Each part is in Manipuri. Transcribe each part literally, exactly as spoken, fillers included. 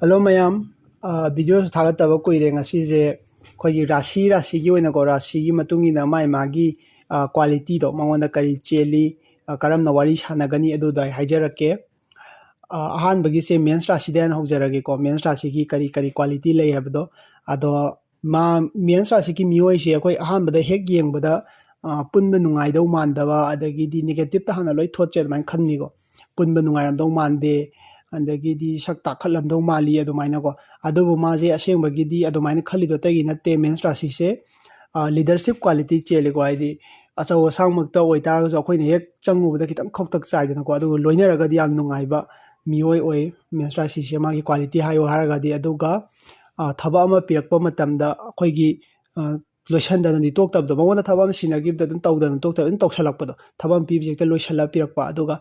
ꯍꯜꯂꯣ ꯃꯌꯥꯝ, ꯚꯤꯗꯤꯑꯣꯁꯨ ꯊꯥꯒꯠꯇꯕ ꯀꯨꯏꯔꯦ꯫ ꯉꯁꯤꯁꯦ ꯑꯩꯈꯣꯏꯒꯤ ꯔꯥꯁꯤ ꯔꯥꯁꯤꯒꯤ ꯑꯣꯏꯅꯀꯣ, ꯔꯥꯁꯤꯒꯤ ꯃꯇꯨꯡ ꯏꯟꯅ ꯃꯥꯒꯤ ꯃꯥꯒꯤ ꯀ꯭ꯋꯥꯂꯤꯇꯤꯗꯣ, ꯃꯉꯣꯟꯗ ꯀꯔꯤ ꯆꯦꯜꯂꯤ, ꯀꯔꯝꯅ ꯋꯥꯔꯤ ꯁꯥꯟꯅꯒꯅꯤ, ꯑꯗꯨꯗꯣ ꯑꯩ ꯍꯥꯏꯖꯔꯛꯀꯦ꯫ ꯑꯍꯥꯟꯕꯒꯤꯁꯦ ꯃꯦꯟꯁ ꯔꯥꯁꯤꯗ ꯍꯥꯟꯅ ꯍꯧꯖꯔꯒꯦꯀꯣ꯫ ꯃꯦꯟꯁ ꯔꯥꯁꯤꯒꯤ ꯀꯔꯤ ꯀꯔꯤ ꯀ꯭ꯋꯥꯂꯤꯇꯤ ꯂꯩ ꯍꯥꯏꯕꯗꯣ꯫ ꯑꯗꯣ ꯃꯥ, ꯃꯦꯟꯁ ꯔꯥꯁꯤꯒꯤ ꯃꯤꯑꯣꯏꯁꯦ ꯑꯩꯈꯣꯏ ꯑꯍꯥꯟꯕꯗ ꯍꯦꯛ ꯌꯦꯡꯕꯗ ꯄꯨꯟꯕ ꯅꯨꯡꯉꯥꯏꯗꯧ ꯃꯥꯟꯗꯕ, ꯑꯗꯒꯤꯗꯤ ꯅꯦꯒꯦꯇꯤꯞꯇ ꯍꯥꯟꯅ ꯂꯣꯏ ꯊꯣꯠꯁꯦ ꯑꯗꯨꯃꯥꯏꯅ ꯈꯟꯅꯤꯀꯣ꯫ ꯄꯨꯟꯕ ꯅꯨꯡꯉꯥꯏꯔꯝꯗꯧ ꯃꯥꯟꯗꯦ, ꯑꯗꯒꯤꯗꯤ ꯁꯛ ꯇꯥꯈꯠꯂꯝꯗꯧ ꯃꯥꯜꯂꯤ ꯑꯗꯨꯃꯥꯏꯅꯀꯣ꯫ ꯑꯗꯨꯕꯨ ꯃꯥꯁꯦ ꯑꯁꯦꯡꯕꯒꯤꯗꯤ ꯑꯗꯨꯃꯥꯏꯅ ꯈꯜꯂꯤꯗꯣ ꯑꯇꯩꯒꯤ ꯅꯠꯇꯦ꯫ ꯃꯦꯟꯁ ꯔꯥꯁꯤꯁꯦ ꯂꯤꯗꯔꯁꯤꯞ ꯀ꯭ꯋꯥꯂꯤꯇꯤ ꯆꯦꯜꯂꯤꯀꯣ꯫ ꯍꯥꯏꯗꯤ ꯑꯆꯧ ꯑꯁꯥꯡꯃꯛꯇ ꯑꯣꯏꯇꯥꯔꯒꯁꯨ ꯑꯩꯈꯣꯏꯅ ꯍꯦꯛ ꯆꯪꯉꯨꯕꯗ ꯈꯤꯇꯪ ꯈꯧꯇꯛ ꯆꯥꯏꯗꯅꯀꯣ꯫ ꯑꯗꯨꯒ ꯂꯣꯏꯅꯔꯒꯗꯤ ꯌꯥꯝ ꯅꯨꯡꯉꯥꯏꯕ ꯃꯤꯑꯣꯏ ꯑꯣꯏ ꯃꯦꯟꯁ ꯔꯥꯁꯤꯁꯦ, ꯃꯥꯒꯤ ꯀ꯭ꯋꯥꯂꯤꯇꯤ ꯍꯥꯏꯌꯣ ꯍꯥꯏꯔꯒꯗꯤ꯫ ꯑꯗꯨꯒ ꯊꯕꯛ ꯑꯃ ꯄꯤꯔꯛꯄ ꯃꯇꯝꯗ ꯑꯩꯈꯣꯏꯒꯤ ꯂꯣꯏꯁꯟꯗꯅꯗꯤ ꯇꯣꯛꯇꯕꯗꯣ, ꯃꯉꯣꯟꯗ ꯊꯕꯛ ꯑꯃ ꯁꯤꯟꯅꯈꯤꯕꯗ ꯑꯗꯨꯝ ꯇꯧꯗꯅ ꯇꯣꯛꯇꯕ, ꯑꯗꯨꯝ ꯇꯧꯁꯜꯂꯛꯄꯗꯣ, ꯊꯕꯛ ꯑꯃ ꯄꯤꯕꯁꯦ ꯍꯦꯛꯇ ꯂꯣꯏꯁꯜꯂ ꯄꯤꯔꯛꯄ꯫ ꯑꯗꯨꯒ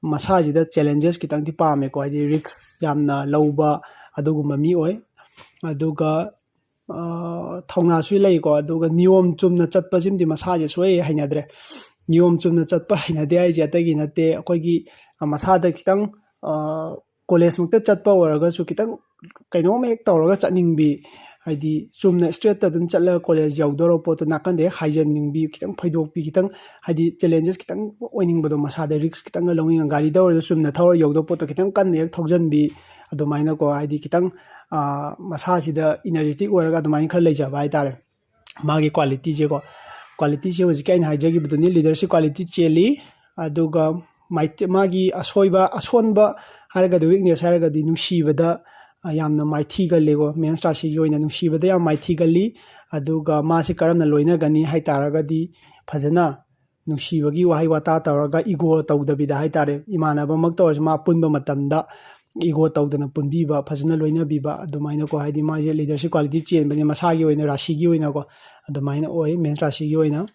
ꯃꯁꯥꯁꯤꯗ ꯆꯦꯂꯦꯟꯖꯦꯁ ꯈꯤꯇꯪꯗꯤ ꯄꯥꯝꯃꯦꯀꯣ, ꯍꯥꯏꯗꯤ ꯔꯤꯛꯁ ꯌꯥꯝꯅ ꯂꯧꯕ ꯑꯗꯨꯒꯨꯝꯕ ꯃꯤ ꯑꯣꯏ꯫ ꯑꯗꯨꯒ ꯊꯧꯅꯥꯁꯨ ꯂꯩꯀꯣ꯫ ꯑꯗꯨꯒ ꯅꯤꯌꯣꯝ ꯆꯨꯝꯅ ꯆꯠꯄꯁꯤꯃꯗꯤ ꯃꯁꯥꯁꯦ ꯁꯨꯡꯍꯩ ꯍꯩꯅꯗ꯭ꯔꯦ꯫ ꯅꯤꯌꯣꯝ ꯆꯨꯝꯅ ꯆꯠꯄ ꯍꯩꯅꯗꯦ ꯍꯥꯏꯁꯦ ꯑꯇꯩꯒꯤ ꯅꯠꯇꯦ, ꯑꯩꯈꯣꯏꯒꯤ ꯃꯁꯥꯗ ꯈꯤꯇꯪ ꯀꯣꯂꯦꯖꯃꯛꯇ ꯆꯠꯄ ꯑꯣꯏꯔꯒꯁꯨ ꯈꯤꯇꯪ ꯀꯩꯅꯣꯝ ꯍꯦꯛ ꯇꯧꯔꯒ ꯆꯠꯅꯤꯡꯕꯤ, ꯍꯥꯏꯗꯤ ꯆꯨꯝꯅ ꯏꯁꯇ꯭ꯔꯦꯠꯇ ꯑꯗꯨꯝ ꯆꯠꯂꯒ ꯀꯣꯂꯦꯖ ꯌꯧꯗꯧꯔꯕ ꯄꯣꯠꯇꯣ ꯅꯥꯀꯟꯗ ꯍꯦꯛ ꯍꯥꯏꯖꯟꯅꯤꯡꯕꯤ, ꯈꯤꯇꯪ ꯐꯩꯗꯣꯛꯄꯤ, ꯈꯤꯇꯪ ꯍꯥꯏꯗꯤ ꯆꯦꯂꯦꯟꯖꯦꯁ ꯈꯤꯇꯪ ꯑꯣꯏꯅꯤꯡꯕꯗꯣ, ꯃꯁꯥꯗ ꯔꯤꯛꯁ ꯈꯤꯇꯪꯒ ꯂꯧꯅꯤꯡꯉ, ꯒꯥꯔꯤꯗ ꯑꯣꯏꯔꯁꯨ ꯆꯨꯝꯅ ꯊꯧꯔ ꯌꯧꯗꯧꯕ ꯄꯣꯠꯇꯣ ꯈꯤꯇꯪ ꯀꯟꯅ ꯍꯦꯛ ꯊꯧꯖꯟꯕꯤ, ꯑꯗꯨꯃꯥꯏꯅꯀꯣ꯫ ꯍꯥꯏꯗꯤ ꯈꯤꯇꯪ ꯃꯁꯥꯁꯤꯗ ꯏꯅꯔꯖꯦꯇꯤꯛ ꯑꯣꯏꯔꯒ ꯑꯗꯨꯃꯥꯏꯅ ꯈꯔ ꯂꯩꯖꯕ ꯍꯥꯏꯇꯥꯔꯦ꯫ ꯃꯥꯒꯤ ꯀ꯭ꯋꯥꯂꯤꯇꯤꯁꯦꯀꯣ, ꯀ꯭ꯋꯥꯂꯤꯇꯤꯁꯦ ꯍꯧꯖꯤꯛꯀꯤ ꯑꯩꯅ ꯍꯥꯏꯖꯈꯤꯕꯗꯨꯅꯤ, ꯂꯤꯗꯔꯁꯤꯞ ꯀ꯭ꯋꯥꯂꯤꯇꯤ ꯆꯦꯜꯂꯤ꯫ ꯑꯗꯨꯒ ꯃꯥꯒꯤ ꯑꯁꯣꯏꯕ, ꯑꯁꯣꯟꯕ ꯍꯥꯏꯔꯒꯗꯤ, ꯋꯤꯛꯅꯦꯁ ꯍꯥꯏꯔꯒꯗꯤ ꯅꯨꯡꯁꯤꯕꯗ ꯌꯥꯝꯅ ꯃꯥꯏꯊꯤꯒꯜꯂꯤꯀꯣ꯫ ꯃꯦꯟꯁ ꯔꯥꯁꯤꯒꯤ ꯑꯣꯏꯅ ꯅꯨꯡꯁꯤꯕꯗ ꯌꯥꯝ ꯃꯥꯏꯊꯤꯒꯜꯂꯤ꯫ ꯑꯗꯨꯒ ꯃꯥꯁꯤ ꯀꯔꯝꯅ ꯂꯣꯏꯅꯒꯅꯤ ꯍꯥꯏ ꯇꯥꯔꯒꯗꯤ, ꯐꯖꯅ ꯅꯨꯡꯁꯤꯕꯒꯤ ꯋꯥꯍꯩ ꯋꯥꯇꯥ ꯇꯧꯔꯒ, ꯏꯒꯣ ꯇꯧꯗꯕꯤꯗ ꯍꯥꯏ ꯇꯥꯔꯦ, ꯏꯃꯥꯟꯅꯕꯃꯛꯇ ꯑꯣꯏꯔꯁꯨ ꯃꯥ ꯄꯨꯟꯕ ꯃꯇꯝꯗ ꯏꯒꯣ ꯇꯧꯗꯅ ꯄꯨꯟꯕꯤꯕ, ꯐꯖꯅ ꯂꯣꯏꯅꯕꯤꯕ, ꯑꯗꯨꯃꯥꯏꯅꯀꯣ꯫ ꯍꯥꯏꯗꯤ ꯃꯥꯁꯦ ꯂꯤꯗꯔꯁꯤꯞ ꯀ꯭ꯋꯥꯂꯤꯇꯤ ꯆꯦꯟꯕꯅꯦ ꯃꯁꯥꯒꯤ ꯑꯣꯏꯅ, ꯔꯥꯁꯤꯒꯤ ꯑꯣꯏꯅꯀꯣ꯫ ꯑꯗꯨꯃꯥꯏꯅ ꯑꯣꯏ ꯃꯦꯟꯁ ꯔꯥꯁꯤꯒꯤ ꯑꯣꯏꯅ꯫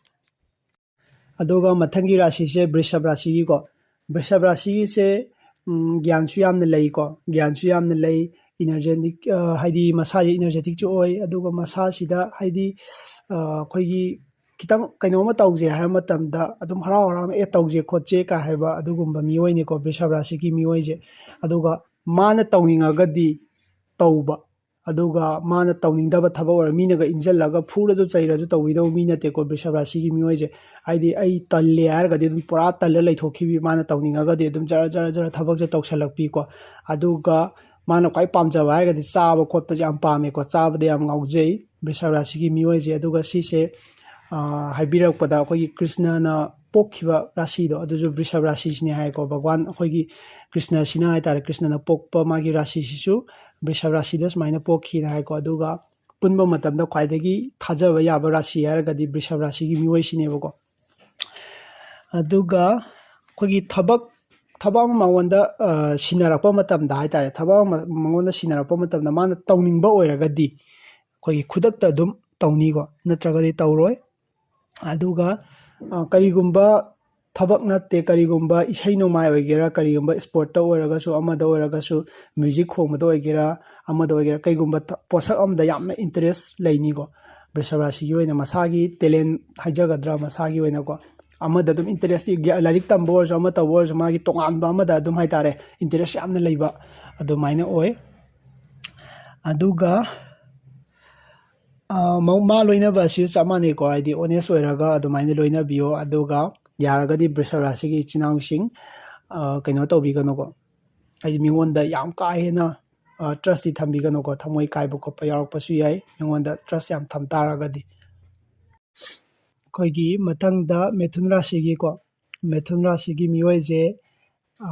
ꯑꯗꯨꯒ ꯃꯊꯪꯒꯤ ꯔꯥꯁꯤꯁꯦ ꯕ꯭ꯔꯤꯁꯞ ꯔꯥꯁꯤꯒꯤꯀꯣ꯫ ꯕ꯭ꯔꯤꯁꯞ ꯔꯥꯁꯤꯒꯤꯁꯦ ꯒ꯭ꯌꯥꯟꯁꯨ ꯌꯥꯝꯅ ꯂꯩꯀꯣ, ꯒ꯭ꯌꯥꯟꯁꯨ ꯌꯥꯝꯅ ꯂꯩ, ꯏꯅꯔꯖꯦꯇꯤꯛ, ꯍꯥꯏꯗꯤ ꯃꯁꯥꯁꯦ ꯏꯅꯔꯖꯦꯇꯤꯛꯁꯨ ꯑꯣꯏ꯫ ꯑꯗꯨꯒ ꯃꯁꯥꯁꯤꯗ ꯍꯥꯏꯗꯤ ꯑꯩꯈꯣꯏꯒꯤ ꯈꯤꯇꯪ ꯀꯩꯅꯣꯝꯃ ꯇꯧꯁꯦ ꯍꯥꯏꯕ ꯃꯇꯝꯗ ꯑꯗꯨꯝ ꯍꯔꯥꯎ ꯍꯔꯥꯎꯅ "ꯑꯦ, ꯇꯧꯁꯦ ꯈꯣꯠꯁꯦ" ꯀꯥꯏ ꯍꯥꯏꯕ ꯑꯗꯨꯒꯨꯝꯕ ꯃꯤꯑꯣꯏꯅꯤꯀꯣ ꯕ꯭ꯔꯤꯁꯞ ꯔꯥꯁꯤꯒꯤ ꯃꯤꯑꯣꯏꯁꯦ꯫ ꯑꯗꯨꯒ ꯃꯥꯅ ꯇꯧꯅꯤꯡꯉꯒꯗꯤ ꯇꯧꯕ, ꯑꯗꯨꯒ ꯃꯥꯅ ꯇꯧꯅꯤꯡꯗꯕ ꯊꯕꯛ ꯑꯣꯏꯔꯣ, ꯃꯤꯅꯒ ꯏꯟꯁꯤꯜꯂꯒ ꯐꯨꯔꯁꯨ ꯆꯩꯔꯁꯨ ꯇꯧꯕꯤꯗꯧꯕ ꯃꯤ ꯅꯠꯇꯦꯀꯣ ꯕ꯭ꯔꯤꯁꯚ ꯔꯥꯁꯤꯒꯤ ꯃꯤꯑꯣꯏꯁꯦ꯫ ꯍꯥꯏꯗꯤ ꯑꯩ ꯇꯜꯂꯦ ꯍꯥꯏꯔꯒꯗꯤ ꯑꯗꯨꯝ ꯄꯨꯔꯥ ꯇꯜꯂ ꯂꯩꯊꯣꯛꯈꯤꯕꯤ, ꯃꯥꯅ ꯇꯧꯅꯤꯡꯉꯒꯗꯤ ꯑꯗꯨꯝ ꯖꯔ ꯖꯔ ꯖꯔ ꯊꯕꯛꯁꯦ ꯇꯧꯁꯜꯂꯛꯄꯤꯀꯣ꯫ ꯑꯗꯨꯒ ꯃꯥꯅ ꯈ꯭ꯋꯥꯏ ꯄꯥꯝꯖꯕ ꯍꯥꯏꯔꯒꯗꯤ ꯆꯥꯕ ꯈꯣꯠꯄꯁꯦ ꯌꯥꯝ ꯄꯥꯝꯃꯦꯀꯣ, ꯆꯥꯕꯗ ꯌꯥꯝ ꯉꯥꯎꯖꯩ ꯕ꯭ꯔꯤꯁꯚ ꯔꯥꯁꯤꯒꯤ ꯃꯤꯑꯣꯏꯁꯦ꯫ ꯑꯗꯨꯒ ꯁꯤꯁꯦ, ꯑ, ꯍꯥꯏꯕꯤꯔꯛꯄꯗ ꯑꯩꯈꯣꯏꯒꯤ ꯀ꯭ꯔꯤꯁꯅꯅ ꯄꯣꯛꯈꯤꯕ ꯔꯥꯁꯤꯗꯣ, ꯑꯗꯨꯁꯨ ꯕ꯭ꯔꯤꯁꯚ ꯔꯥꯁꯤꯁꯤꯅꯦ ꯍꯥꯏꯀꯣ꯫ ꯚꯒꯋꯥꯟ ꯑꯩꯈꯣꯏꯒꯤ ꯀ꯭ꯔꯤꯁꯅꯁꯤꯅ ꯍꯥꯏꯇꯥꯔꯦ, ꯀ꯭ꯔꯤꯁꯅꯅ ꯄꯣꯛꯄ ꯃꯥꯒꯤ ꯔꯥꯁꯤꯁꯤꯁꯨ ꯕ꯭ꯔꯤꯁꯚ ꯔꯥꯁꯤꯗ ꯁꯨꯃꯥꯏꯅ ꯄꯣꯛꯈꯤꯅ ꯍꯥꯏꯀꯣ꯫ ꯑꯗꯨꯒ ꯄꯨꯟꯕ ꯃꯇꯝꯗ ꯈ꯭ꯋꯥꯏꯗꯒꯤ ꯊꯥꯖꯕ ꯌꯥꯕ ꯔꯥꯁꯤ ꯍꯥꯏꯔꯒꯗꯤ ꯕ꯭ꯔꯤꯁꯚ ꯔꯥꯁꯤꯒꯤ ꯃꯤꯑꯣꯏꯁꯤꯅꯦꯕꯀꯣ꯫ ꯑꯗꯨꯒ ꯑꯩꯈꯣꯏꯒꯤ ꯊꯕꯛ, ꯊꯕꯛ ꯑꯃ ꯃꯉꯣꯟꯗ, ꯑ, ꯁꯤꯟꯅꯔꯛꯄ ꯃꯇꯝꯗ ꯍꯥꯏꯇꯥꯔꯦ, ꯊꯕꯛ ꯑꯃ ꯃꯉꯣꯟꯗ ꯁꯤꯟꯅꯔꯛꯄ ꯃꯇꯝꯗ ꯃꯥꯅ ꯇꯧꯅꯤꯡꯕ ꯑꯣꯏꯔꯒꯗꯤ ꯑꯩꯈꯣꯏꯒꯤ ꯈꯨꯗꯛꯇ ꯑꯗꯨꯝ ꯇꯧꯅꯤꯀꯣ, ꯅꯠꯇ꯭ꯔꯒꯗꯤ ꯇꯧꯔꯣꯏ꯫ ꯑꯗꯨꯒ, ꯑ, ꯀꯔꯤꯒꯨꯝꯕ ꯊꯕꯛ ꯅꯠꯇꯦ, ꯀꯔꯤꯒꯨꯝꯕ ꯏꯁꯩ ꯅꯣꯡꯃꯥꯏ ꯑꯣꯏꯒꯦꯔꯥ, ꯀꯔꯤꯒꯨꯝꯕ ꯏꯁꯄꯣꯔꯠꯇ ꯑꯣꯏꯔꯒꯁꯨ, ꯑꯃꯗ ꯑꯣꯏꯔꯒꯁꯨ, ꯃ꯭ꯌꯨꯖꯤꯛ ꯈꯣꯡꯕꯗ ꯑꯣꯏꯒꯦꯔꯥ, ꯑꯃꯗ ꯑꯣꯏꯒꯦꯔꯥ, ꯀꯩꯒꯨꯝꯕ ꯊ-, ꯄꯣꯠꯁꯛ ꯑꯃꯗ ꯌꯥꯝꯅ ꯏꯟꯇꯔꯦꯁ ꯂꯩꯅꯤꯀꯣ꯫ ꯕ꯭ꯔꯤꯁꯚ ꯔꯥꯁꯤꯒꯤ ꯑꯣꯏꯅ ꯃꯁꯥꯒꯤ ꯇꯦꯂꯦꯟ ꯍꯥꯏꯖꯒꯗ꯭ꯔꯥ, ꯃꯁꯥꯒꯤ ꯑꯣꯏꯅꯀꯣ, ꯑꯃꯗ ꯑꯗꯨꯝ ꯏꯟꯇꯔꯦꯁꯇꯤ, ꯂꯥꯏꯔꯤꯛ ꯇꯝꯕ ꯑꯣꯏꯔꯁꯨ, ꯑꯃ ꯇꯧꯕ ꯑꯣꯏꯔꯁꯨ, ꯃꯥꯒꯤ ꯇꯣꯉꯥꯟꯕ ꯑꯃꯗ ꯑꯗꯨꯝ ꯍꯥꯏꯇꯥꯔꯦ, ꯏꯟꯇꯔꯦꯁ ꯌꯥꯝꯅ ꯂꯩꯕ ꯑꯗꯨꯃꯥꯏꯅ ꯑꯣꯏ꯫ ꯑꯗꯨꯒ, ꯑ, ꯃ-, ꯃꯥ ꯂꯣꯏꯅꯕ ꯑꯁꯤꯁꯨ ꯆꯞ ꯃꯥꯟꯅꯩꯀꯣ, ꯍꯥꯏꯗꯤ ꯑꯣꯅꯦꯁ ꯑꯣꯏꯔꯒ ꯑꯗꯨꯃꯥꯏꯅ ꯂꯣꯏꯅꯕꯤꯌꯣ꯫ ꯑꯗꯨꯒ ꯌꯥꯔꯒꯗꯤ ꯕ꯭ꯔꯤꯁꯚ ꯔꯥꯁꯤꯒꯤ ꯏꯆꯤꯟ ꯏꯅꯥꯎꯁꯤꯡ, ꯑ, ꯀꯩꯅꯣ ꯇꯧꯕꯤꯒꯅꯨꯀꯣ, ꯍꯥꯏꯗꯤ ꯃꯤꯉꯣꯟꯗ ꯌꯥꯝ ꯀꯥ ꯍꯦꯟꯅ, ꯑ, ꯇ꯭ꯔꯁꯇꯤ ꯊꯝꯕꯤꯒꯅꯨꯀꯣ, ꯊꯃꯣꯏ ꯀꯥꯏꯕ ꯈꯣꯠꯄ ꯌꯥꯎꯔꯛꯄꯁꯨ ꯌꯥꯏ ꯃꯤꯉꯣꯟꯗ ꯇ꯭ꯔꯁ ꯌꯥꯝ ꯊꯝ ꯇꯥꯔꯒꯗꯤ꯫ ꯑꯩꯈꯣꯏꯒꯤ ꯃꯊꯪꯗ ꯃꯤꯊꯨꯟ ꯔꯥꯁꯤꯒꯤꯀꯣ, ꯃꯤꯊꯨꯟ ꯔꯥꯁꯤꯒꯤ ꯃꯤꯑꯣꯏꯁꯦ, ꯑ,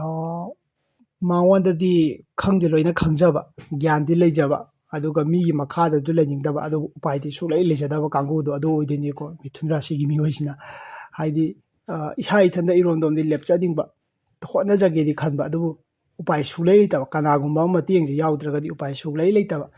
ꯃꯉꯣꯟꯗꯗꯤ ꯈꯪꯗꯤ ꯂꯣꯏꯅ ꯈꯪꯖꯕ, ꯒ꯭ꯌꯥꯟꯗꯤ ꯂꯩꯖꯕ, ꯑꯗꯨꯒ ꯃꯤꯒꯤ ꯃꯈꯥꯗꯁꯨ ꯂꯩꯅꯤꯡꯗꯕ, ꯑꯗꯨꯕꯨ ꯎꯄꯥꯏꯗꯤ ꯁꯨꯡꯂꯩ ꯂꯩꯖꯗꯕ ꯀꯥꯡꯕꯨꯗꯣ ꯑꯗꯨ ꯑꯣꯏꯗꯣꯏꯅꯤꯀꯣ ꯃꯤꯊꯨꯟ ꯔꯥꯁꯤꯒꯤ ꯃꯤꯑꯣꯏꯁꯤꯅ꯫ ꯍꯥꯏꯗꯤ, ꯑ, ꯏꯁꯥ ꯏꯊꯟꯗ ꯏꯔꯣꯝꯗꯣꯝꯗꯤ ꯂꯦꯞꯆꯅꯤꯡꯕ, ꯍꯣꯠꯅꯖꯒꯦꯗꯤ ꯈꯟꯕ, ꯑꯗꯨꯕꯨ ꯎꯄꯥꯏ ꯁꯨꯡꯂꯩ ꯂꯩꯇꯕ, ꯀꯅꯥꯒꯨꯝꯕ ꯑꯃ ꯃꯇꯦꯡꯁꯦ ꯌꯥꯎꯗ꯭ꯔꯒꯗꯤ ꯎꯄꯥꯏ ꯁꯨꯡꯂꯩ ꯂꯩꯇꯕ